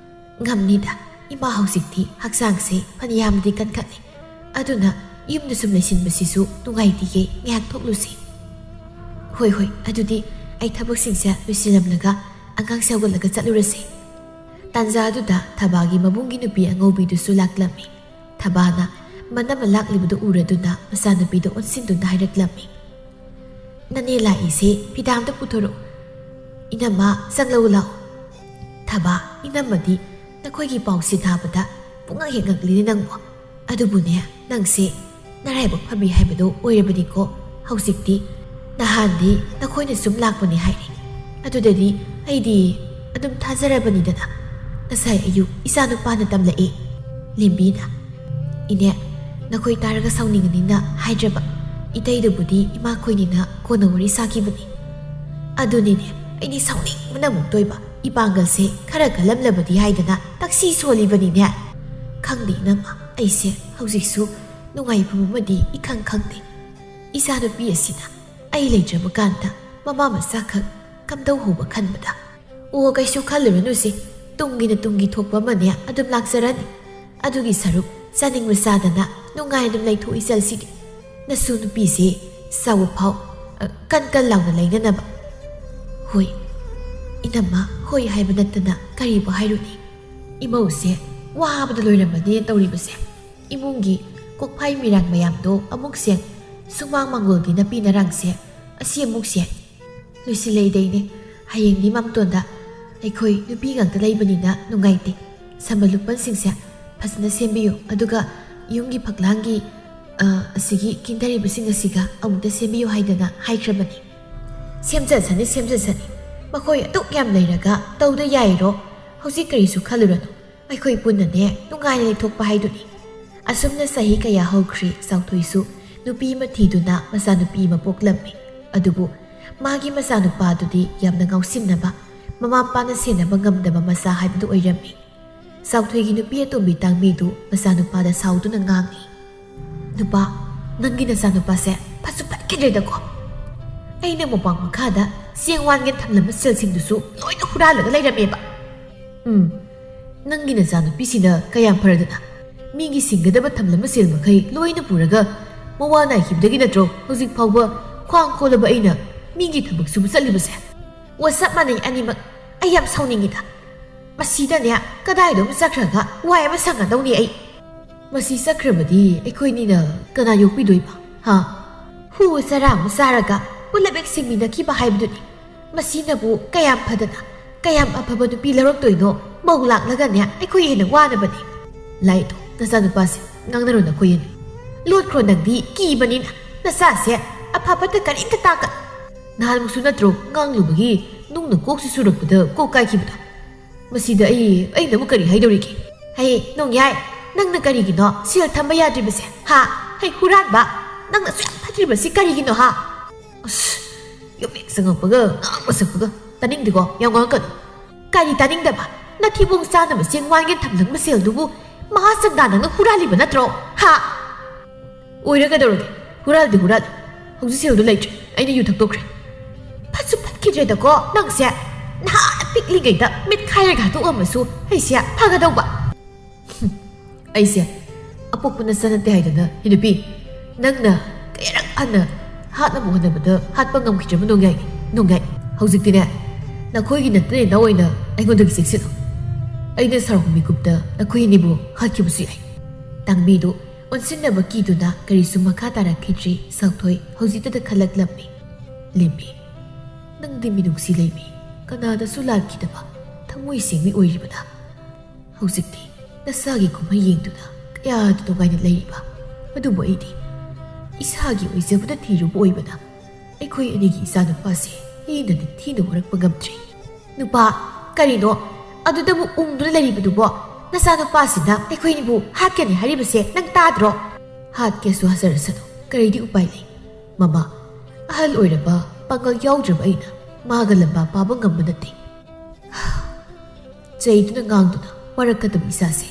ꯉꯝꯅꯤꯗ꯫ ꯏꯃꯥ ꯍꯧꯖꯤꯛꯇꯤ ꯍꯛꯆꯥꯡꯁꯦ ꯐꯅꯌꯥꯝꯗꯤ ꯀꯟꯈꯠꯂꯦ꯫ ꯑꯗꯨꯅ ꯌꯨꯝꯗ ꯁꯨꯝ ꯂꯩꯁꯤꯟꯕꯁꯤꯁꯨ ꯅꯨꯡꯉꯥꯏꯇꯤꯌꯦ, ꯉꯥꯏꯍꯥꯛ ꯊꯣꯛꯂꯨꯁꯤ꯫ ꯍꯣꯏ, ꯍꯣꯏ, ꯑꯗꯨꯗꯤ ꯑꯩ ꯊꯕꯛꯁꯤꯡꯁꯦ ꯂꯣꯏꯁꯤꯜꯂꯝꯂꯒ ꯑꯉꯥꯡꯁꯦ ꯍꯧꯒꯠꯂꯒ ꯆꯠꯂꯨꯔꯁꯤ꯫ ꯇꯥꯟꯖꯥ ꯑꯗꯨꯗ ꯊꯕꯥꯒꯤ ꯃꯕꯨꯡꯒꯤ ꯅꯨꯄꯤ ꯑꯉꯧꯕꯤꯗꯨꯁꯨ ꯂꯥꯛꯂꯝꯃꯤ꯫ ꯊꯕꯥꯅ ꯃꯅꯝꯃ ꯂꯥꯛꯂꯤꯕꯗꯨ ꯎꯔꯗꯨꯅ ꯃꯆꯥꯅꯨꯄꯤꯗ ꯑꯣꯟꯁꯤꯟꯗꯨꯅ ꯍꯥꯏꯔꯛꯂꯝꯃꯤ, "ꯅꯅꯦ ꯂꯥꯛꯏꯁꯦ, ꯐꯤꯗꯥ ꯑꯝꯇ ꯄꯨꯊꯣꯔꯛꯎ꯫ ꯏꯅꯝꯃ, ꯆꯪꯂꯛꯎ ꯂꯥꯛꯑꯣ꯫ ꯊꯕꯥ, ꯏꯅꯝꯃꯗꯤ ꯅꯈꯣꯏꯒꯤ ꯄꯥꯎꯁꯦ ꯇꯥꯕꯗ ꯄꯨꯡꯉꯛ ꯍꯦꯛ ꯉꯛꯂꯤꯅꯦ ꯅꯪꯕꯨ꯫ ꯑꯗꯨꯕꯨꯅꯦ, ꯅꯪꯁꯦ ꯅꯔꯥꯏꯕꯛ ꯐꯕꯤ ꯍꯥꯏꯕꯗꯣ ꯑꯣꯏꯔꯕꯅꯤꯀꯣ ꯍꯧꯖꯤꯛꯇꯤ꯫ ꯅꯍꯥꯟꯗꯤ ꯅꯈꯣꯏꯅ ꯁꯨꯝ ꯂꯥꯛꯄꯅꯦ ꯍꯥꯏꯔꯦ꯫ ꯑꯗꯨꯗꯗꯤ ꯑꯩꯗꯤ ꯑꯗꯨꯝ ꯊꯥꯖꯔꯕꯅꯤꯗꯅ꯫ ꯉꯁꯥꯏ ꯑꯌꯨꯛ ꯏꯆꯥꯅꯨꯄꯥꯅ ꯇꯝꯂꯛꯑꯦ, ꯂꯦꯝꯕꯤꯅ꯫ ꯏꯅꯦ, ꯅꯈꯣꯏ ꯇꯥꯔꯒ ꯁꯥꯎꯅꯤꯡꯒꯅꯤꯅ ꯍꯥꯏꯗ꯭ꯔꯕ꯫ ꯏꯇꯩꯗꯨꯕꯨꯗꯤ ꯏꯃꯥꯈꯣꯏꯅꯤꯅ ꯀꯣꯟꯅ ꯋꯥꯔꯤ ꯁꯥꯈꯤꯕꯅꯤ꯫ ꯑꯗꯨꯅꯤꯅꯦ, ꯑꯩꯗꯤ ꯁꯥꯎꯅꯤꯡꯕꯅ ꯑꯃꯨꯛ ꯇꯣꯏꯕ꯫ ꯏꯄꯥꯡꯒꯜꯁꯦ ꯈꯔ ꯀꯜꯂꯝꯂꯕꯗꯤ ꯍꯥꯏꯗꯅ ꯇꯛꯁꯤ ꯁꯣꯜꯂꯤꯕꯅꯤꯅꯦ꯫ ꯈꯪꯗꯦ ꯏꯅꯝꯃ, ꯑꯩꯁꯦ ꯍꯧꯖꯤꯛꯁꯨ ꯅꯨꯡꯉꯥꯏꯐꯝ ꯑꯃꯗꯤ ꯏꯈꯪ ꯈꯪꯗꯦ꯫ ꯏꯆꯥꯅꯨꯄꯤ ꯑꯁꯤꯅ ꯑꯩ ꯂꯩꯇ꯭ꯔꯕ ꯀꯥꯟꯗ ꯃꯃꯥ ꯃꯆꯥꯈꯛ ꯀꯝꯗꯧꯍꯧꯕ ꯈꯟꯕꯗ꯫ ꯑꯣ, ꯀꯩꯁꯨ ꯈꯜꯂꯨꯔꯅꯨꯁꯦ, ꯇꯨꯡꯒꯤꯅ ꯇꯨꯡꯒꯤ ꯊꯣꯛꯄ ꯑꯃꯅꯦ ꯑꯗꯨꯝ ꯂꯥꯛꯆꯔꯅꯤ꯫ ꯑꯗꯨꯒꯤ ꯁꯔꯨꯛ ꯆꯥꯅꯤꯡꯕ ꯆꯥꯗꯅ ꯅꯨꯡꯉꯥꯏꯅ ꯑꯗꯨꯝ ꯂꯩꯊꯣꯛꯏ ꯆꯜꯁꯤꯗꯤ꯫ ꯅꯁꯨ ꯅꯨꯄꯤꯁꯦ ꯆꯥꯎꯕ ꯐꯥꯎ, ꯑ, ꯀꯟ ꯀꯟ ꯂꯥꯎꯅ ꯂꯩꯅꯅꯕ꯫ ꯍꯣꯏ, ꯏꯅꯝꯃ, ꯍꯣꯏ ꯍꯥꯏꯕ ꯅꯠꯇꯅ ꯀꯔꯤꯕꯨ ꯍꯥꯏꯔꯨꯅꯤ? ꯏꯃꯧꯁꯦ ꯋꯥꯕꯗ ꯂꯣꯏꯔꯝꯃꯅꯤ ꯇꯧꯔꯤꯕꯁꯦ꯫ ꯏꯃꯨꯡꯒꯤ ꯀꯣꯛꯐꯥꯏ ꯃꯤꯔꯥꯡ ꯃꯌꯥꯝꯗꯣ ꯑꯃꯨꯛ ꯁꯦꯡ, ꯁꯨꯃꯥꯡ ꯃꯥꯡꯒꯣꯜꯒꯤ ꯅꯥꯄꯤ ꯅꯔꯥꯡꯁꯦ ꯑꯁꯤ ꯑꯃꯨꯛ ꯁꯦꯡ꯫ ꯂꯣꯏꯁꯤꯜꯂꯦ ꯏꯗꯩꯅꯦ꯫ ꯍꯌꯦꯡꯗꯤ ꯃꯥꯝꯇꯣꯟꯗ "ꯑꯩꯈꯣꯏ ꯅꯨꯄꯤ ꯉꯥꯛꯇ ꯂꯩꯕꯅꯤꯅ ꯅꯨꯡꯉꯥꯏꯇꯦ, ꯁꯝꯕꯜ ꯂꯨꯄꯟꯁꯤꯡꯁꯦ ꯐꯖꯅ ꯁꯦꯝꯕꯤꯌꯨ, ꯑꯗꯨꯒ ꯌꯨꯝꯒꯤ ꯐꯛꯂꯥꯡꯒꯤ, ꯑ, ꯑꯁꯤꯒꯤ ꯀꯤꯟꯊꯔꯤꯕꯁꯤꯡ ꯑꯁꯤꯒ ꯑꯃꯨꯛꯇ ꯁꯦꯝꯕꯤꯌꯨ" ꯍꯥꯏꯗꯅ ꯍꯥꯏꯈ꯭ꯔꯕꯅꯤ꯫ "ꯁꯦꯝꯖꯁꯅꯤ, ꯁꯦꯝꯖꯁꯅꯤ꯫ ꯃꯈꯣꯏ ꯑꯗꯨꯛ ꯌꯥꯝ ꯂꯩꯔꯒ ꯇꯧꯗ ꯌꯥꯏꯔꯣ? ꯍꯧꯖꯤꯛ ꯀꯔꯤꯁꯨ ꯈꯜꯂꯨꯔꯅꯨ꯫ ꯑꯩꯈꯣꯏ ꯄꯨꯟꯅꯅꯦ ꯅꯨꯡꯉꯥꯏꯅ ꯂꯩꯊꯣꯛꯄ ꯍꯥꯏꯗꯨꯅꯤ"꯫ ꯑꯁꯨꯝꯅ ꯆꯍꯤ ꯀꯌꯥ ꯍꯧꯈ꯭ꯔꯦ꯫ ꯆꯥꯎꯊꯣꯏꯁꯨ ꯅꯨꯄꯤ ꯑꯃ ꯊꯤꯗꯨꯅ ꯃꯆꯥꯅꯨꯄꯤ ꯑꯃ ꯄꯣꯛꯂꯝꯃꯤ꯫ ꯑꯗꯨꯕꯨ ꯃꯥꯒꯤ ꯃꯆꯥꯅꯨꯄꯥꯗꯨꯗꯤ ꯌꯥꯝꯅ ꯉꯥꯎꯁꯤꯟꯅꯕ, ꯃꯃꯥ ꯃꯄꯥꯅ ꯁꯦꯟꯅꯕ ꯉꯝꯗꯕ ꯃꯆꯥ ꯍꯥꯏꯕꯗꯨ ꯑꯣꯏꯔꯝꯃꯤ꯫ ꯆꯥꯎꯊꯣꯏꯒꯤ ꯅꯨꯄꯤ ꯑꯇꯣꯝꯕꯤ ꯇꯥꯡꯕꯤꯗꯨ ꯃꯆꯥꯅꯨꯄꯥꯗ ꯁꯥꯎꯗꯨꯅ ꯉꯥꯡꯏ, "ꯅꯨꯄꯥ, ꯅꯪꯒꯤ ꯅꯆꯥꯅꯨꯄꯥꯁꯦ ꯐꯠꯁꯨ ꯐꯠꯈꯤꯗ꯭ꯔꯦꯗꯀꯣ꯫ ꯑꯩꯅ ꯃꯣꯄꯥꯡ ꯃꯈꯥꯗ ꯆꯦꯡ ꯋꯥꯟꯒꯦ ꯊꯝꯂꯝꯕ ꯁꯦꯜꯁꯤꯡꯗꯨꯁꯨ ꯂꯣꯏꯅ ꯍꯨꯔꯥꯜꯂꯒ ꯂꯩꯔꯝꯃꯦꯕ"꯫ "ꯎꯝ, ꯅꯪꯒꯤ ꯅꯆꯥꯅꯨꯄꯤꯁꯤꯅ ꯀꯌꯥꯝ ꯐꯔꯗꯅ꯫ ꯃꯤꯒꯤ ꯁꯤꯡꯒꯗꯕ ꯊꯝꯂꯝꯕ ꯁꯦꯜ ꯃꯈꯩ ꯂꯣꯏꯅ ꯄꯨꯔꯒ ꯃꯋꯥ ꯅꯥꯏꯈꯤꯕꯗꯒꯤ ꯅꯠꯇ꯭ꯔꯣ ꯍꯧꯖꯤꯛ ꯐꯥꯎꯕ ꯈ꯭ꯋꯥꯡ ꯀꯣꯜꯂꯕ ꯑꯩꯅ ꯃꯤꯒꯤ ꯊꯕꯛ ꯁꯨꯕ ꯆꯠꯂꯤꯕꯁꯦ?" "ꯑꯣ, ꯆꯞ ꯃꯥꯟꯅꯩ ꯑꯅꯤꯃꯛ꯫ ꯑꯩ ꯌꯥꯝ ꯁꯥꯎꯅꯤꯡꯉꯤꯗ꯫ ꯃꯁꯤꯗꯅꯦ ꯀꯗꯥꯏꯗ ꯑꯃ ꯆꯠꯈ꯭ꯔꯒ ꯋꯥꯏ ꯑꯃ ꯁꯪꯒꯗꯧꯅꯤ ꯑꯩ꯫ ꯃꯁꯤ ꯆꯠꯈ꯭ꯔꯕꯗꯤ ꯑꯩꯈꯣꯏꯅꯤꯅ ꯀꯅꯥ ꯌꯣꯛꯄꯤꯗꯣꯏꯕ? ꯍꯥ? ꯍꯨ ꯆꯔꯥ ꯑꯃ ꯆꯥꯔꯒ ꯄꯨꯂꯞ ꯍꯦꯛ ꯁꯤꯃꯤꯟꯅꯈꯤꯕ ꯍꯥꯏꯕꯗꯨꯅꯤ꯫ ꯃꯁꯤꯅꯕꯨ ꯀꯌꯥꯝ ꯐꯗꯅ, ꯀꯌꯥꯝ ꯑꯐꯕ ꯅꯨꯄꯤ ꯂꯧꯔꯛꯇꯣꯏꯅꯣ? ꯃꯧ ꯂꯥꯛꯂꯒꯅꯦ ꯑꯩꯈꯣꯏ ꯍꯦꯟꯅ ꯋꯥꯅꯕꯅꯦ"꯫ "ꯂꯥꯏꯗꯣ, ꯅꯆꯥꯅꯨꯄꯥꯁꯦ ꯉꯥꯡꯅꯔꯣ ꯅꯈꯣꯏ ꯑꯅꯤ꯫ ꯂꯣꯠꯈ꯭ꯔꯣ ꯅꯪꯗꯤ, ꯀꯤꯕꯅꯤꯅ꯫ ꯅꯆꯥꯁꯦ ꯑꯐ ꯐꯠꯇ ꯀꯔꯤꯝꯇ ꯇꯥꯛꯀꯅꯨ꯫ ꯅꯍꯥꯟꯃꯨꯛꯁꯨ ꯅꯠꯇ꯭ꯔꯣ ꯉꯥꯡꯂꯨꯕꯒꯤ ꯅꯨꯡꯅ ꯀꯣꯛꯁꯤ ꯁꯨꯔꯛꯄꯗ ꯀꯣꯛ ꯀꯥꯏꯈꯤꯕꯗꯣ? ꯃꯁꯤꯗ ꯑꯩ, ꯑꯩꯅꯕꯨ ꯀꯔꯤ ꯍꯥꯏꯗꯧꯔꯤꯒꯦ?" "ꯍꯦ, ꯅꯣꯡꯌꯥꯏ, ꯅꯪꯅ ꯀꯔꯤꯒꯤꯅꯣ ꯁꯦꯜ ꯊꯝꯕ ꯌꯥꯗ꯭ꯔꯤꯕꯁꯦ? ꯍꯥ? ꯍꯩ ꯍꯨꯔꯥꯟꯕ, ꯅꯪꯅ ꯑꯁꯨꯛ ꯌꯥꯝ ꯐꯠꯇ꯭ꯔꯤꯕꯁꯤ ꯀꯔꯤꯒꯤꯅꯣ, ꯍꯥ?" ꯑꯁ, ꯌꯨꯝ ꯍꯦꯛ ꯆꯪꯉꯛꯄꯒ ꯉꯥꯡꯕ ꯁꯛꯄꯒ ꯇꯥꯅꯤꯡꯗꯦꯀꯣ, ꯌꯥꯝ ꯉꯥꯡꯉꯛꯀꯅꯨ꯫ ꯀꯔꯤ ꯇꯥꯅꯤꯡꯗꯕ? ꯅꯊꯤꯕꯣꯡ ꯆꯥꯅꯕ ꯆꯦꯡ ꯋꯥꯟꯒꯦ ꯊꯝꯂꯝꯕ ꯁꯦꯜꯗꯨꯕꯨ ꯃꯍꯥ ꯆꯟꯗꯥ ꯅꯪꯅ ꯍꯨꯔꯥꯜꯂꯤꯕ ꯅꯠꯇ꯭ꯔꯣ? ꯍꯥ? ꯑꯣꯏꯔꯒꯗꯧꯔꯒꯦ, ꯍꯨꯔꯥꯜꯗꯤ ꯍꯨꯔꯥꯜꯂꯤ꯫ ꯍꯧꯖꯤꯛ ꯁꯦꯜꯗꯨ ꯂꯩꯇ꯭ꯔꯦ, ꯑꯩꯅ ꯌꯨ ꯊꯛꯇꯣꯛꯈ꯭ꯔꯦ꯫ ꯐꯠꯁꯨ ꯐꯠꯈꯤꯗ꯭ꯔꯦꯗꯀꯣ ꯅꯪꯁꯦ꯫ ꯅꯍꯥꯟ ꯄꯤꯛꯂꯤꯉꯩꯗ ꯃꯤꯠ ꯈꯥꯏꯔꯒ ꯍꯥꯠꯇꯣꯛꯑꯝꯃꯁꯨ ꯑꯩꯁꯦ ꯐꯒꯗꯧꯕ꯫ ꯍꯨꯝ, ꯑꯩꯁꯦ ꯑꯄꯣꯛꯄ ꯅꯆꯥ ꯅꯠꯇꯦ ꯍꯥꯏꯗꯅ, ꯍꯦ ꯅꯨꯄꯤ, ꯅꯪꯅ ꯀꯌꯥꯔꯛ ꯍꯟꯅ ꯍꯥꯠꯅꯕ ꯍꯣꯠꯅꯕꯗ ꯍꯥꯠꯄ ꯉꯝꯈꯤꯗ꯭ꯔꯕ ꯅꯣꯡꯌꯥꯏꯅꯤ, ꯅꯣꯡꯌꯥꯏ꯫ ꯍꯧꯖꯤꯛꯇꯤꯅꯦ, ꯅꯈꯣꯏꯒꯤ ꯅꯠꯇꯦ ꯅꯥꯎ ꯑꯣꯏꯅ ꯑꯩꯉꯣꯟꯗꯒꯤ ꯆꯦꯛꯁꯤꯜꯂꯨ꯫ ꯑꯩꯅ ꯁꯥꯎꯔꯛꯄ ꯃꯤꯀꯨꯞꯇ ꯅꯈꯣꯏ ꯑꯅꯤꯕꯨ ꯍꯥꯠꯈꯤꯕꯁꯨ ꯌꯥꯏ꯫ ꯇꯥꯡꯕꯤꯗꯨ ꯑꯣꯟꯁꯤꯟꯅꯕ ꯀꯤꯗꯨꯅ ꯀꯔꯤꯁꯨ ꯃꯈꯥ ꯇꯥꯔꯛꯈꯤꯗ꯭ꯔꯤ꯫ ꯁꯥꯎꯊꯣꯏ ꯍꯧꯖꯤꯛꯇꯗ ꯈꯜꯂꯛꯂꯝꯃꯤ꯫ ꯂꯦꯝꯕꯤ, ꯅꯪꯗꯤ ꯃꯤꯅꯨꯡꯁꯤ ꯂꯩꯕꯤ, ꯀꯅꯥꯗꯁꯨ ꯂꯥꯟꯈꯤꯗꯕ ꯊꯃꯣꯏ ꯁꯦꯡꯕꯤ ꯑꯣꯏꯔꯤꯕꯅ꯫ ꯍꯧꯖꯤꯛꯇꯤ ꯅꯁꯥꯒꯤ ꯀꯨꯝꯍꯩ ꯌꯦꯡꯗꯨꯅ ꯀꯌꯥꯗ ꯅꯨꯡꯉꯥꯏꯅ ꯂꯩꯔꯤꯕ꯫ ꯑꯗꯨꯕꯨ ꯑꯩꯗꯤ ꯏꯁꯥꯒꯤ ꯑꯣꯏꯖꯕꯅ ꯊꯤꯔꯨꯕ ꯑꯣꯏꯕꯅ ꯑꯩꯈꯣꯏ ꯑꯅꯤꯒꯤ ꯏꯆꯥꯅꯨꯄꯥꯁꯦ ꯑꯩꯅ ꯅꯤꯡꯊꯤꯅ ꯍꯣꯔꯛꯄ ꯉꯝꯗ꯭ꯔꯦ꯫ ꯅꯨꯄꯥ, ꯀꯔꯤꯅꯣ? ꯑꯗꯨꯗꯕꯨ ꯎꯪꯗꯨꯅ ꯂꯩꯔꯤꯕꯗꯨꯕꯣ? ꯅꯆꯥꯅꯨꯄꯥꯁꯤꯅ ꯑꯩꯈꯣꯏꯅꯤꯕꯨ ꯍꯥꯠꯀꯅꯤ ꯍꯥꯏꯔꯤꯕꯁꯦ ꯅꯪ ꯇꯥꯗ꯭ꯔꯣ? ꯍꯥꯠꯀꯦꯁꯨ ꯍꯥꯠꯆꯔꯁꯅꯨ, ꯀꯔꯤꯗꯤ ꯎꯄꯥꯏ ꯂꯩ? ꯃꯃꯥ, ꯑꯍꯜ ꯑꯣꯏꯔꯕ ꯄꯥꯡꯒꯜ ꯌꯥꯎꯗ꯭ꯔꯕ ꯑꯩꯅ ꯃꯥꯒ ꯂꯝꯕꯥ ꯄꯥꯕ ꯉꯝꯕ ꯅꯠꯇꯦ꯫ ꯆꯩꯗꯨꯅ ꯉꯥꯡꯗꯨꯅ ꯋꯥꯔꯛꯀꯗꯕ ꯏꯆꯥꯁꯦ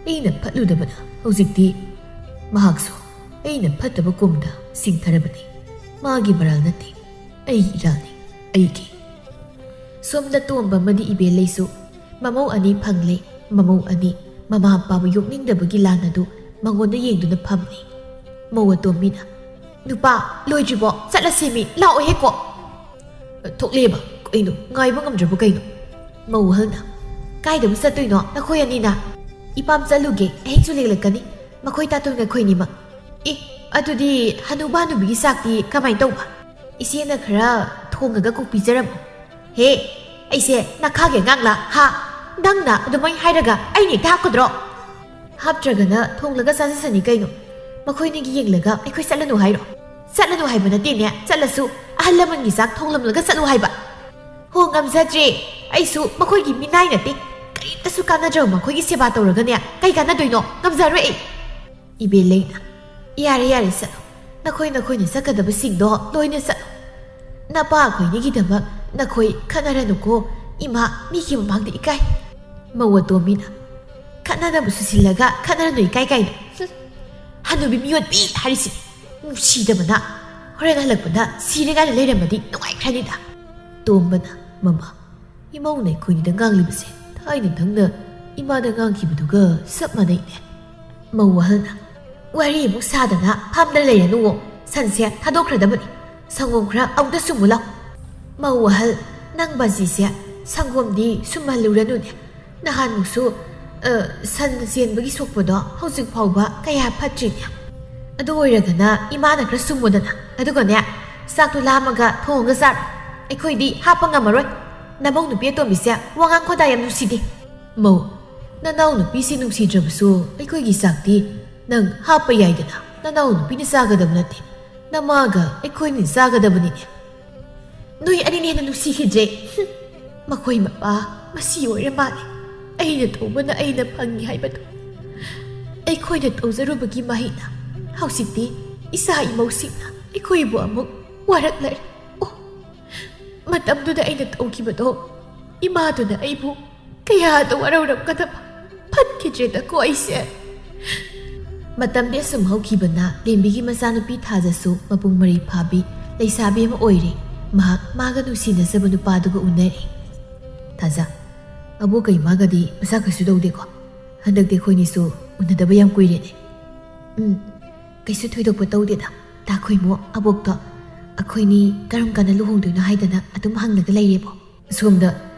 ꯑꯩꯅ ꯐꯠꯂꯨꯗꯕꯅ ꯍꯧꯖꯤꯛꯇꯤ ꯃꯍꯥꯛꯁꯨ ꯑꯩꯅ ꯐꯠꯇꯕ ꯀꯣꯝꯗ ꯁꯤꯡꯊꯔꯕꯅꯤ꯫ ꯃꯥꯒꯤ ꯃꯔꯥꯜ ꯅꯠꯇꯦ, ꯑꯩꯒꯤ ꯏꯔꯥꯜꯅꯤ, ꯑꯩꯒꯤ꯫ ꯁꯣꯝꯗ ꯇꯣꯝꯕ ꯑꯃꯗꯤ ꯏꯕꯦꯜꯂꯩꯁꯨ ꯃꯃꯧ ꯑꯅꯤ ꯐꯪꯂꯦ꯫ ꯃꯃꯧ ꯑꯅꯤ ꯃꯃꯥ ꯃꯄꯥꯕꯨ ꯌꯣꯛꯅꯤꯡꯗꯕꯒꯤ ꯂꯥꯟ ꯑꯗꯨ ꯃꯉꯣꯟꯗ ꯌꯦꯡꯗꯨꯅ ꯐꯝꯂꯤ꯫ ꯃꯧ ꯑꯇꯣꯝꯕꯤꯅ, "ꯅꯨꯄꯥ, ꯂꯣꯏꯗ꯭ꯔꯤꯕꯣ? ꯆꯠꯂꯁꯦꯃꯤ, ꯂꯥꯛꯑꯣꯍꯦꯀꯣ!" "ꯊꯣꯛꯂꯦꯕ, ꯀꯩꯅꯣ, ꯉꯥꯏꯕ ꯉꯝꯗ꯭ꯔꯕ ꯀꯩꯅꯣ?" ꯃꯧ ꯑꯍꯜꯅ, "ꯀꯥꯏꯗꯕꯨ ꯆꯠꯇꯣꯏꯅꯣ ꯅꯈꯣꯏ ꯑꯅꯤꯅ? ꯏꯄꯥꯝ ꯆꯠꯂꯨꯒꯦ, ꯑꯍꯤꯡꯁꯨ ꯂꯦꯛꯂꯛꯀꯅꯤ꯫ ꯃꯈꯣꯏ ꯇꯥꯇꯣꯟꯒ ꯑꯩꯈꯣꯏꯅꯤꯃꯛ꯫" "ꯑꯦ, ꯑꯗꯨꯗꯤ ꯍꯅꯨꯕ ꯍꯅꯨꯕꯤꯒꯤ ꯆꯥꯛꯇꯤ ꯀꯃꯥꯏꯅ ꯇꯧꯕ? ꯏꯆꯦꯅ ꯈꯔ ꯊꯣꯡꯉꯒ ꯀꯣꯛ ꯄꯤꯖꯔꯝꯃꯣ꯫" "ꯍꯦ, ꯑꯩꯁꯦ ꯅꯈꯥꯒꯤ ꯑꯉꯥꯡꯂꯥ? ꯍꯥ? ꯅꯪꯅ ꯑꯗꯨꯃꯥꯏꯅ ꯍꯥꯏꯔꯒ ꯑꯩꯅ ꯍꯦꯛꯇ ꯍꯥꯞꯀꯗ꯭ꯔꯣ?" "ꯍꯥꯞꯇ꯭ꯔꯒꯅ ꯊꯣꯡꯂꯒ ꯆꯥꯖꯁꯅꯤ ꯀꯩꯅꯣ꯫ ꯃꯈꯣꯏꯅꯤꯒꯤ ꯌꯦꯡꯂꯒ ꯑꯩꯈꯣꯏ ꯆꯠꯂꯅꯨ ꯍꯥꯏꯔꯣ?" "ꯆꯠꯂꯅꯨ ꯍꯥꯏꯕ ꯅꯠꯇꯦꯅꯦ, ꯆꯠꯂꯁꯨ ꯑꯍꯜ ꯂꯃꯟꯒꯤ ꯆꯥꯛ ꯊꯣꯡꯂꯝꯂꯒ ꯆꯠꯂꯨ ꯍꯥꯏꯕ꯫" "ꯍꯣ, ꯉꯝꯖꯗ꯭ꯔꯦ꯫ ꯑꯩꯁꯨ ꯃꯈꯣꯏꯒꯤ ꯃꯤꯅꯥꯏ ꯅꯠꯇꯦ꯫ ꯀꯔꯤꯝꯇꯁꯨ ꯀꯥꯟꯅꯗ꯭ꯔꯕ ꯃꯈꯣꯏꯒꯤ ꯁꯦꯕꯥ ꯇꯧꯔꯒꯅꯦ ꯀꯩ ꯀꯥꯟꯅꯗꯣꯏꯅꯣ? ꯉꯝꯖꯔꯣꯏ ꯑꯩ꯫" ꯏꯕꯦꯜꯂꯩꯅ, "ꯌꯥꯔꯦ, ꯌꯥꯔꯦ, ꯆꯠꯂꯣ꯫ ꯅꯈꯣꯏ ꯅꯈꯣꯏꯅ ꯆꯠꯀꯗꯕꯁꯤꯡꯗꯣ ꯂꯣꯏꯅ ꯆꯠꯂꯣ꯫ ꯅꯄꯥ ꯑꯩꯈꯣꯏꯅꯤꯒꯤꯗꯃꯛ ꯅꯈꯣꯏ ꯈꯠꯅꯔꯅꯨꯀꯣ꯫ ꯏꯃꯥ, ꯃꯤꯒꯤ ꯃꯃꯥꯡꯗ ꯏꯀꯥꯏ꯫" ꯃꯧ ꯑꯇꯣꯝꯕꯤꯅ, "ꯈꯠꯅꯅꯕꯁꯨ ꯁꯤꯜꯂꯒ ꯈꯠꯅꯔꯅꯨ ꯏꯀꯥꯏ ꯀꯥꯏꯅ꯫ ꯍꯨꯝ, ꯍꯅꯨꯕꯤ ꯃꯤꯑꯣꯠꯄꯤ ꯍꯥꯏꯔꯤꯁꯤꯅꯤ꯫ ꯅꯨꯡꯁꯤꯗꯕꯅ꯫ ꯍꯣꯔꯦꯟ ꯍꯜꯂꯛꯄꯗ ꯁꯤꯔꯦ ꯀꯥꯏꯅ ꯂꯩꯔꯝꯃꯗꯤ ꯅꯨꯡꯉꯥꯏꯈ꯭ꯔꯅꯤꯗ꯫" ꯇꯣꯝꯕꯅ, "ꯃꯃꯥ, ꯏꯃꯧꯅ ꯑꯩꯈꯣꯏꯅꯤꯗ ꯉꯥꯡꯂꯤꯕꯁꯦ ꯊꯥꯏꯅ ꯅꯪꯅ ꯏꯃꯥꯗ ꯉꯥꯡꯈꯤꯕꯗꯨꯒ ꯆꯞ ꯃꯥꯟꯅꯩꯅꯦ꯫" ꯃꯧ ꯑꯍꯜꯅ, "ꯋꯥꯔꯤ ꯑꯃꯨꯛ ꯁꯥꯗꯅ ꯐꯝꯗ ꯂꯩꯔꯅꯨꯋꯣ꯫ ꯁꯟꯁꯦ ꯊꯥꯗꯣꯛꯈ꯭ꯔꯗꯕꯅꯤ꯫ ꯁꯪꯒꯣꯝ ꯈꯔ ꯑꯃꯨꯛꯇ ꯁꯨꯝꯃꯨ ꯂꯥꯎ꯫" ꯃꯧ ꯑꯍꯜ, "ꯅꯪ ꯕꯥꯖꯤꯁꯦ ꯁꯪꯒꯣꯝꯗꯤ ꯁꯨꯝꯍꯜꯂꯨꯔꯅꯨꯅꯦ꯫ ꯅꯍꯥꯟꯃꯨꯛꯁꯨ, ꯑ, ꯁꯟ ꯆꯦꯟꯕꯒꯤ ꯁꯣꯛꯄꯗꯣ ꯍꯧꯖꯤꯛ ꯐꯥꯎꯕ ꯀꯌꯥ ꯐꯠꯇ꯭ꯔꯤꯅꯦ꯫ ꯑꯗꯨ ꯑꯣꯏꯔꯒꯅ ꯏꯃꯥꯅ ꯈꯔ ꯁꯨꯝꯃꯨꯗꯅ꯫ ꯑꯗꯨꯒꯅꯦ, ꯆꯥꯛꯇꯣ ꯂꯥꯝꯃꯒ ꯊꯣꯡꯉꯒ ꯆꯥꯔꯣ꯫ ꯑꯩꯈꯣꯏꯗꯤ ꯍꯥꯞꯄ ꯉꯝꯃꯔꯣꯏ꯫ ꯅꯃꯧ ꯅꯨꯄꯤ ꯑꯇꯣꯝꯕꯤꯁꯦ ꯋꯥꯉꯥꯡ ꯈꯣꯗꯥ ꯌꯥꯝ ꯅꯨꯡꯁꯤꯗꯦ꯫ ꯃꯧ, ꯅꯅꯥꯎ ꯅꯨꯄꯤꯁꯦ ꯅꯨꯡꯁꯤꯗ꯭ꯔꯕꯁꯨ ꯑꯩꯈꯣꯏꯒꯤ ꯆꯥꯛꯇꯤ ꯅꯪ ꯍꯥꯞꯄ ꯌꯥꯏꯗꯅ꯫ ꯅꯅꯥꯎ ꯅꯨꯄꯤꯅ ꯆꯥꯒꯗꯕ ꯅꯠꯇꯦ, ꯅꯃꯥꯒ ꯑꯩꯈꯣꯏꯅ ꯆꯥꯒꯗꯕꯅꯤꯅꯦ꯫ ꯅꯣꯏ ꯑꯅꯤꯅ ꯍꯦꯟꯅ ꯅꯨꯡꯁꯤꯈꯤꯗ꯭ꯔꯦ꯫ ꯍꯨꯝ, ꯃꯈꯣꯏ ꯃꯄꯥ ꯃꯁꯤ ꯑꯣꯏꯔ ꯃꯥꯜꯂꯦ꯫ ꯑꯩꯅ ꯇꯧꯕꯅ ꯑꯩꯅ ꯐꯪꯉꯤ ꯍꯥꯏꯕꯗꯣ꯫ ꯑꯩꯈꯣꯏꯅ ꯇꯧꯖꯔꯨꯕꯒꯤ ꯃꯍꯩꯅ ꯍꯧꯖꯤꯛꯇꯤ ꯏꯆꯥ ꯏꯃꯧꯁꯤꯡꯅ ꯑꯩꯈꯣꯏꯕꯨ ꯑꯃꯨꯛ ꯋꯥꯔꯛꯂꯔꯦ꯫ ꯑꯣ, ꯃꯇꯝꯗꯨꯗ ꯑꯩꯅ ꯇꯧꯈꯤꯕꯗꯣ ꯏꯃꯥꯗꯨꯅ ꯑꯩꯕꯨ ꯀꯌꯥꯗ ꯋꯥꯔꯧꯔꯝꯒꯗꯕ꯫ ꯐꯠꯈꯤꯗ꯭ꯔꯦꯗꯀꯣ ꯑꯩꯁꯦ꯫ ꯃꯇꯝꯗꯤ ꯑꯁꯨꯝ ꯍꯧꯈꯤꯕꯅ ꯂꯦꯝꯕꯤꯒꯤ ꯃꯆꯥꯅꯨꯄꯤ ꯊꯥꯖꯁꯨ ꯃꯄꯨꯡ ꯃꯔꯩ ꯐꯥꯕꯤ ꯂꯩꯁꯥꯕꯤ ꯑꯃ ꯑꯣꯏꯔꯦ꯫ ꯃꯍꯥꯛ ꯃꯥꯒ ꯅꯨꯡꯁꯤꯅꯖꯕ ꯅꯨꯄꯥꯗꯨꯒ ꯎꯅꯔꯦ꯫ ꯊꯥꯖ, ꯑꯕꯣꯛꯀ ꯏꯃꯥꯒꯗꯤ ꯃꯁꯥ ꯀꯩꯁꯨ ꯇꯧꯗꯦꯀꯣ? ꯍꯟꯗꯛꯇꯤ ꯑꯩꯈꯣꯏꯅꯤꯁꯨ ꯎꯅꯗꯕ ꯌꯥꯝ ꯀꯨꯏꯔꯦꯅꯦ꯫ ꯎꯝ, ꯀꯩꯁꯨ ꯊꯣꯏꯗꯣꯛꯄ ꯇꯧꯗꯦꯗ꯫ ꯇꯥꯈꯣꯏꯃꯣ, ꯑꯕꯣꯛꯇꯣ ꯑꯩꯈꯣꯏꯅꯤ ꯀꯔꯝ ꯀꯥꯟꯗ ꯂꯨꯍꯣꯡꯗꯣꯏꯅꯣ ꯍꯥꯏꯗꯅ ꯑꯗꯨꯝ ꯍꯪꯂꯒ ꯂꯩꯔꯦꯕꯣ꯫ ꯁꯣꯝꯗ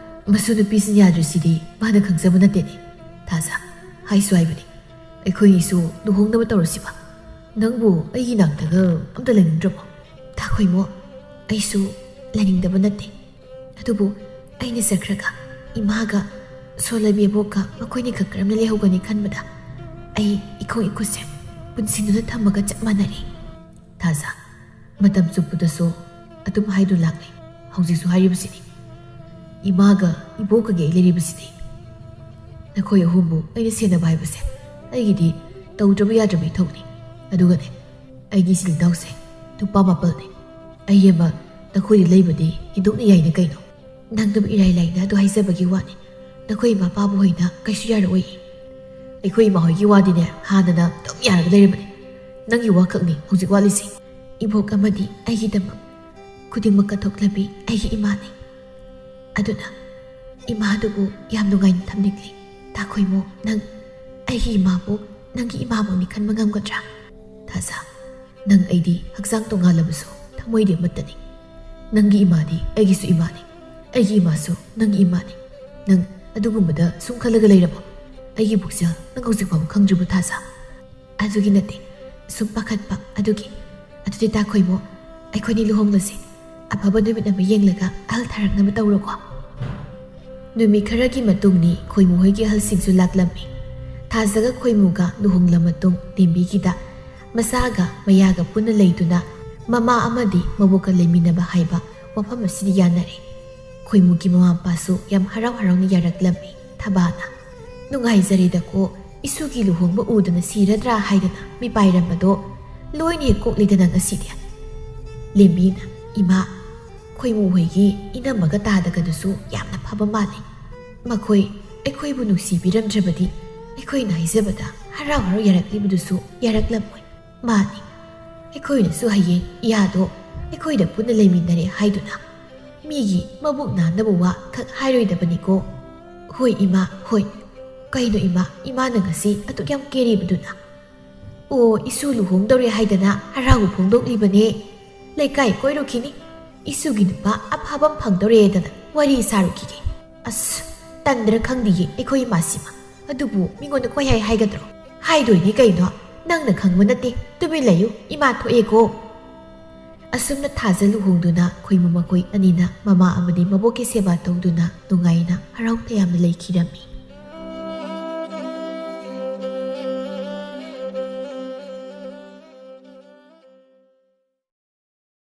ꯃꯁꯨ ꯅꯨꯄꯤꯁꯤꯅ ꯌꯥꯗ꯭ꯔꯤꯁꯤꯗꯤ ꯃꯥꯅ ꯈꯪꯖꯕ ꯅꯠꯇꯦꯅꯦ꯫ ꯊꯥꯖ, ꯍꯥꯏꯁꯨ ꯍꯥꯏꯕꯅꯤ, ꯑꯩꯈꯣꯏꯅꯤꯁꯨ ꯂꯨꯍꯣꯡꯅꯕ ꯇꯧꯔꯁꯤꯕ꯫ ꯅꯪꯕꯨ ꯑꯩꯒꯤ ꯅꯥꯛꯇꯒ ꯑꯝꯇ ꯂꯩꯅꯤꯡꯗ꯭ꯔꯕꯣ? ꯇꯥꯈꯣꯏꯃꯣ, ꯑꯩꯁꯨ ꯂꯩꯅꯤꯡꯗꯕ ꯅꯠꯇꯦ꯫ ꯑꯗꯨꯕꯨ ꯑꯩꯅ ꯆꯠꯈ꯭ꯔꯒ ꯏꯃꯥꯒ ꯁꯣꯜꯂꯕꯤ ꯑꯕꯣꯛꯀ ꯃꯈꯣꯏꯅꯤꯈꯛ ꯀꯔꯝꯅ ꯂꯩꯍꯧꯒꯅꯤ ꯈꯟꯕꯗ ꯑꯩ ꯏꯈꯣꯡ ꯏꯈꯨꯠꯁꯦ ꯄꯨꯟꯁꯤꯟꯗꯨꯅ ꯊꯝꯃꯒ ꯆꯞ ꯃꯥꯟꯅꯔꯦ꯫ ꯊꯥꯖ, ꯃꯇꯝ ꯆꯨꯞꯄꯗꯁꯨ ꯑꯗꯨꯝ ꯍꯥꯏꯗꯨꯅ ꯂꯥꯛꯂꯤ꯫ ꯍꯧꯖꯤꯛꯁꯨ ꯍꯥꯏꯔꯤꯕꯁꯤꯅꯤ꯫ ꯏꯃꯥꯒ ꯏꯕꯣꯛꯀꯒꯤ ꯑꯩ ꯂꯩꯔꯤꯕꯁꯤꯗꯤ꯫ ꯅꯈꯣꯏ ꯑꯍꯨꯝꯕꯨ ꯑꯩꯅ ꯁꯦꯟꯅꯕ ꯍꯥꯏꯕꯁꯦ ꯑꯩꯒꯤꯗꯤ ꯇꯧꯗ꯭ꯔꯕ ꯌꯥꯗ꯭ꯔꯕ ꯏꯊꯧꯅꯤ꯫ ꯑꯗꯨꯒꯅꯦ, ꯑꯩꯒꯤ ꯏꯆꯤꯜ ꯏꯅꯥꯎꯁꯦ ꯅꯨꯄꯥ ꯃꯥꯄꯜꯅꯤ꯫ ꯑꯩ ꯑꯃ ꯅꯈꯣꯏꯗ ꯂꯩꯕꯗꯤ ꯍꯦꯟꯗꯣꯛꯅ ꯌꯥꯏꯅ ꯀꯩꯅꯣ? ꯅꯪꯅꯕꯨ ꯏꯔꯥꯏ ꯂꯥꯏꯅ ꯑꯗꯨ ꯍꯥꯏꯖꯕꯒꯤ ꯋꯥꯅꯤ꯫ ꯅꯈꯣꯏ ꯏꯃꯥ ꯏꯄꯥꯕꯨ ꯍꯣꯏꯅ ꯀꯩꯁꯨ ꯌꯥꯔꯛꯑꯣꯏ꯫ ꯑꯩꯈꯣꯏ ꯏꯃꯥ ꯍꯣꯏꯒꯤ ꯋꯥꯗꯤꯅꯦ ꯍꯥꯟꯅꯅ ꯑꯗꯨꯝ ꯌꯥꯔꯒ ꯂꯩꯔꯕꯅꯤ꯫ ꯅꯪꯒꯤ ꯋꯥ ꯈꯛꯅꯤ ꯍꯧꯖꯤꯛ ꯋꯥꯠꯂꯤꯁꯤ꯫ ꯏꯕꯣꯛ ꯑꯃꯗꯤ ꯑꯩꯒꯤꯗꯃꯛ ꯈꯨꯗꯤꯡꯃꯛ ꯀꯠꯊꯣꯛꯂꯕꯤ ꯑꯩꯒꯤ ꯏꯃꯥꯅꯤ꯫ ꯑꯗꯨꯅ ꯏꯃꯥꯗꯨꯕꯨ ꯌꯥꯝ ꯅꯨꯡꯉꯥꯏꯅ ꯊꯝꯅꯤꯡꯂꯤ꯫ ꯇꯥꯈꯣꯏꯃꯣ, ꯅꯪ ꯑꯩꯒꯤ ꯏꯃꯥꯕꯨ ꯅꯪꯒꯤ ꯏꯃꯥꯃꯛꯅꯤ ꯈꯟꯕ ꯉꯝꯒꯗ꯭ꯔꯥ? ꯊꯥꯖ, ꯅꯪ ꯑꯩꯗꯤ ꯍꯛꯆꯥꯡ ꯇꯣꯉꯥꯜꯂꯕꯁꯨ ꯊꯃꯣꯏꯗꯤ ꯑꯃꯠꯇꯅꯤ꯫ ꯅꯪꯒꯤ ꯏꯃꯥꯗꯤ ꯑꯩꯒꯤꯁꯨ ꯏꯃꯥꯅꯤ, ꯑꯩꯒꯤ ꯏꯃꯥꯁꯨ ꯅꯪꯒꯤ ꯏꯃꯥꯅꯤ꯫ ꯅꯪ ꯑꯗꯨꯒꯨꯝꯕꯗ ꯁꯨꯝ ꯈꯜꯂꯒ ꯂꯩꯔꯕꯣ? ꯑꯩꯒꯤ ꯄꯨꯛꯆꯦꯜ ꯅꯪ ꯍꯧꯖꯤꯛ ꯐꯥꯎꯕ ꯈꯪꯗ꯭ꯔꯤꯕꯣ, ꯊꯥꯖ? ꯑꯗꯨꯒꯤ ꯅꯠꯇꯦ, ꯁꯨꯝ ꯄꯥꯈꯠꯄ ꯑꯗꯨꯒꯤ꯫ ꯑꯗꯨꯗꯤ ꯇꯥ ꯈꯣꯏꯃꯨ, ꯑꯩꯈꯣꯏꯅꯤ ꯂꯨꯍꯣꯡꯂꯁꯤ꯫ ꯑꯐꯕ ꯅꯨꯃꯤꯠ ꯑꯃ ꯌꯦꯡꯂꯒ ꯑꯍꯜ ꯊꯥꯔꯛꯅꯕ ꯇꯧꯔꯣꯀꯣ꯫ ꯅꯨꯃꯤꯠ ꯈꯔꯒꯤ ꯃꯇꯨꯡꯅꯤ ꯈꯣꯏꯃꯨ ꯍꯣꯏꯒꯤ ꯑꯍꯜꯁꯤꯡꯁꯨ ꯂꯥꯛꯂꯝꯃꯤ꯫ ꯊꯥꯖꯒ ꯈꯣꯏꯃꯨꯒ ꯂꯨꯍꯣꯡꯂ ꯃꯇꯨꯡ ꯂꯦꯝꯕꯤꯒꯤꯗ ꯃꯆꯥꯒ ꯃꯌꯥꯒ ꯄꯨꯟꯅ ꯂꯩꯗꯨꯅ ꯃꯃꯥ ꯑꯃꯗꯤ ꯃꯕꯣꯛꯀ ꯂꯩꯃꯤꯟꯅꯕ ꯍꯥꯏꯕ ꯋꯥꯐꯝ ꯑꯁꯤꯗꯤ ꯌꯥꯅꯔꯦ꯫ ꯈꯣꯏꯃꯨꯒꯤ ꯃꯃꯥ ꯃꯄꯥꯁꯨ ꯌꯥꯝ ꯍꯔꯥꯎ ꯍꯔꯥꯎꯅ ꯌꯥꯔꯛꯂꯝꯃꯤ꯫ ꯊꯕꯥꯅ, "ꯅꯨꯡꯉꯥꯏꯖꯔꯦꯗꯀꯣ, ꯏꯁꯨꯒꯤ ꯂꯨꯍꯣꯡꯕ ꯎꯗꯅ ꯁꯤꯔꯗ꯭ꯔꯥ ꯍꯥꯏꯗꯅ ꯃꯤꯄꯥꯏꯔꯝꯕꯗꯣ ꯂꯣꯏꯅ ꯍꯦꯛ ꯀꯣꯛꯂꯤꯗ ꯅꯪ ꯉꯁꯤꯗꯤ?" ꯂꯦꯝꯕꯤꯅ, "ꯏꯃꯥ, ꯈꯣꯏꯃꯨ ꯍꯣꯏꯒꯤ ꯏꯅꯝꯃꯒ ꯇꯥꯗꯒꯗꯨꯁꯨ ꯌꯥꯝꯅ ꯐꯕ ꯃꯥꯜꯂꯤ꯫ ꯃꯈꯣꯏ ꯑꯩꯈꯣꯏꯕꯨ ꯅꯨꯡꯁꯤꯕꯤꯔꯝꯗ꯭ꯔꯕꯗꯤ ꯑꯩꯈꯣꯏꯅ ꯍꯥꯏꯖꯕꯗ ꯍꯔꯥꯎ ꯍꯔꯥꯎ ꯌꯥꯔꯛꯂꯤꯕꯗꯨꯁꯨ ꯌꯥꯔꯛꯂꯝꯃꯣꯏ꯫ ꯃꯥꯅꯤ, ꯑꯩꯈꯣꯏꯅꯁꯨ ꯍꯌꯦꯡ ꯏꯌꯥꯗꯣ ꯑꯩꯈꯣꯏꯗ ꯄꯨꯟꯅ ꯂꯩꯃꯤꯟꯅꯔꯦ ꯍꯥꯏꯗꯨꯅ ꯃꯤꯒꯤ ꯃꯕꯨꯛ ꯅꯥꯅꯕ ꯋꯥ ꯈꯛ ꯍꯥꯏꯔꯣꯏꯗꯕꯅꯤꯀꯣ꯫ ꯍꯣꯏ ꯏꯃꯥ, ꯍꯣꯏ꯫ ꯀꯩꯅꯣ ꯏꯃꯥ, ꯏꯃꯥꯅ ꯉꯁꯤ ꯑꯗꯨꯛ ꯌꯥꯝ ꯀꯦꯔꯤꯕꯗꯨꯅ?" "ꯑꯣ, ꯏꯁꯨ ꯂꯨꯍꯣꯡꯗꯧꯔꯦ ꯍꯥꯏꯗꯅ ꯍꯔꯥꯎꯕ ꯐꯣꯡꯗꯣꯛꯂꯤꯕꯅꯦ꯫ ꯂꯩꯀꯥꯏ ꯀꯣꯏꯔꯨꯈꯤꯅꯤ꯫ ꯏꯁꯨꯒꯤ ꯅꯨꯄꯥ ꯑꯐꯕ ꯑꯃ ꯐꯪꯗꯧꯔꯦꯗꯅ ꯋꯥꯔꯤ ꯁꯥꯔꯨꯈꯤꯒꯦ꯫ ꯑꯁ, ꯇꯟꯗ꯭ꯔꯥ ꯈꯪꯗꯤꯌꯦ ꯑꯩꯈꯣꯏ ꯏꯃꯥꯁꯤꯃ꯫ ꯑꯗꯨꯕꯨ ꯃꯤꯉꯣꯟꯗ ꯀꯣꯏꯍꯥꯏ ꯍꯥꯏꯒꯗ꯭ꯔꯣ? ꯍꯥꯏꯗꯣꯏꯅꯦ ꯀꯩꯅꯣ, ꯅꯪꯅ ꯈꯪꯕ ꯅꯠꯇꯦ꯫ ꯇꯨꯃꯤꯟ ꯂꯩꯌꯨ, ꯏꯃꯥ ꯊꯣꯛꯑꯦꯀꯣ꯫" ꯑꯁꯨꯝꯅ ꯊꯥꯖ ꯂꯨꯍꯣꯡꯗꯨꯅ ꯈꯣꯏꯃꯨ ꯃꯈꯣꯏ ꯑꯅꯤꯅ ꯃꯃꯥ ꯑꯃꯗꯤ ꯃꯕꯣꯛꯀꯤ ꯁꯦꯕꯥ ꯇꯧꯗꯨꯅ ꯅꯨꯡꯉꯥꯏꯅ ꯍꯔꯥꯎ ꯇꯌꯥꯝꯅ ꯂꯩꯈꯤꯔꯝꯃꯤ꯫